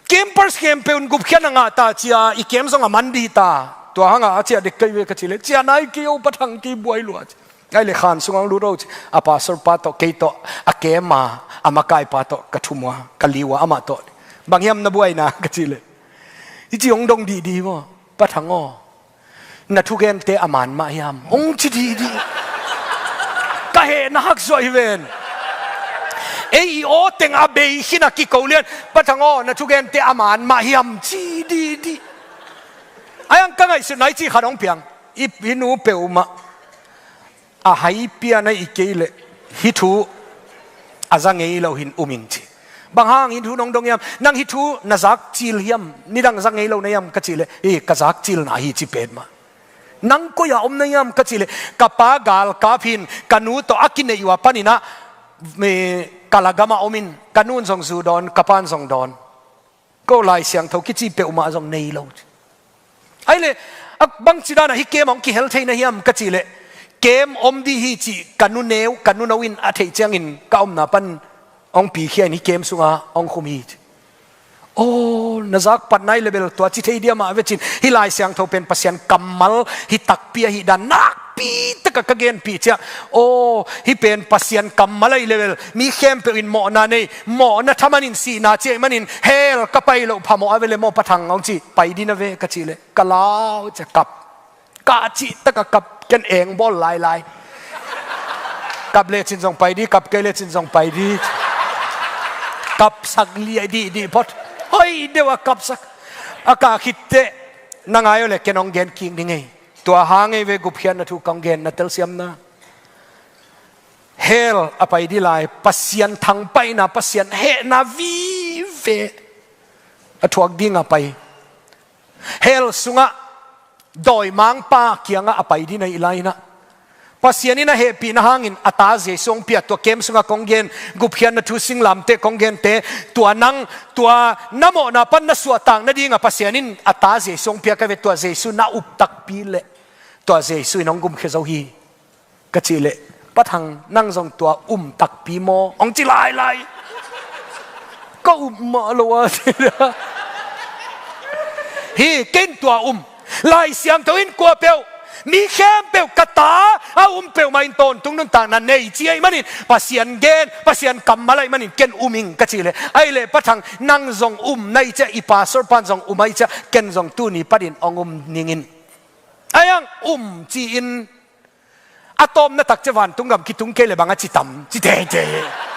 Campers khempeuh in gupkhiatna ngah ta ci a, i kem zong a man di ta. Tua hang a a ciah dek kei ve ka ci leh, ciah nai kei o Pa Thang, kei buai lua ci. Ai leh khan sung hong lut o ci. A pastor pa tawh kei tawh a kem a, a makai pa tawh ka thum ua, ka liu a, amah tawh. Bang hiam na buaina ka ci leh, i ci hong dong dihdih maw, Pa Thang aw. Na thugente a man mah hiam? Hong ci dihdih. Ka hehna haksuah hi ven. Ei i aw teng a bei khin a kiko lian, Pa Thang aw, na thugente a man mah hiam? Ci dihdih. Ai ang ka ngaihsutna i ci khat hong piang. I, i nu peuhmah. A hai pian a i kei leh, hih thu a za ngei lo hin um ing ci. Bang hang hih thu nong dong hiam? Nang hih thu na zak cil hiam? Nidang za ngei lo na hiam ka cih leh, e, ka zak cil na hi ci petmah. Nang koi a om na hiam ka cih leh, ka pa galkap hin, ka nu tawh a kineih uh a panin ah, e, ka lagam a om in, ka nu in zong zu dawn, ka pa in zong dawn. Ko Lai Siangtho kici peuhmah zong nei lo. Ai leh, a bangci dan a hih kem hong kihel thei na hiam ka cih leh, kem om dih hi cih ka nu neu, ka nu no in a theih ciangin ka omna pan hong pikhia in hih kem sungah hong khum hi ci. Aw, na zak pat nai leh bel tua ci thei diam a ve cin. Hih Lai Siangtho pen Pasian kammal hi takpi ahih dan nakpi tak a ka genpih ciang. Aw, hih pen Pasian kammal ahih leh bel mi khempeuh in mawhna nei, mawhna thaman in sihna ci ahih manin hell ka pai loh phamawh a ve leh maw Pa Thang hong ci, pai dih na ve ka cih leh, ka lau ci a kap. Ka cih tak a kap, ken eng bawl lailai. Kap lecin zong pai dih, kap kei lecin zong pai dih. Kapsak liai dihdih phot. Hoi deuh a kapsak. A kah khit teh, na ngai aw leh ken hong gen kik ning ei. Tua hang ei ve gupkhiatna thu kong gen na telsiamna. Hell a pai dih lai, Pasian thangpaihna, Pasian hehna vive a thuak ding a pai. Hell sungah dawimangpa kiangah a pai dih na hih lai-in ah, Pasian in a hehpihna hangin a ta Jesu hong pia, tua kem sungah kong gen, gupkhiatna thu singlamteh kong gente, tua nang, tua na mawhna pan na suahtak nadingah Pasian in a ta Jesu hong pia ka ve, tua Jesu na up takpi leh, tua Jesu in hong gumkhia zo hi. Ka cih leh, Pa Thang, nang zong tua um takpi maw? Hong ci lailai. Ka um mah lo a. Hi, ken tua um. Lai Siangtho in kua peuh, mi khempeuh ka ta a um peuhmah in tawntung nuntakna nei ci ahih manin, Pasian gen, Pasian kammal ahih manin ken um ing ka cih leh, ahih leh Pa Thang, nang zong um na hih ciah, i pastor pan zong um ahih ciah, ken zong tuni panin hong um ning in. Ai ang um ci-in, a tawpna tak ciah vantung gam kitung kei leh bang a ci tam, ci teitei.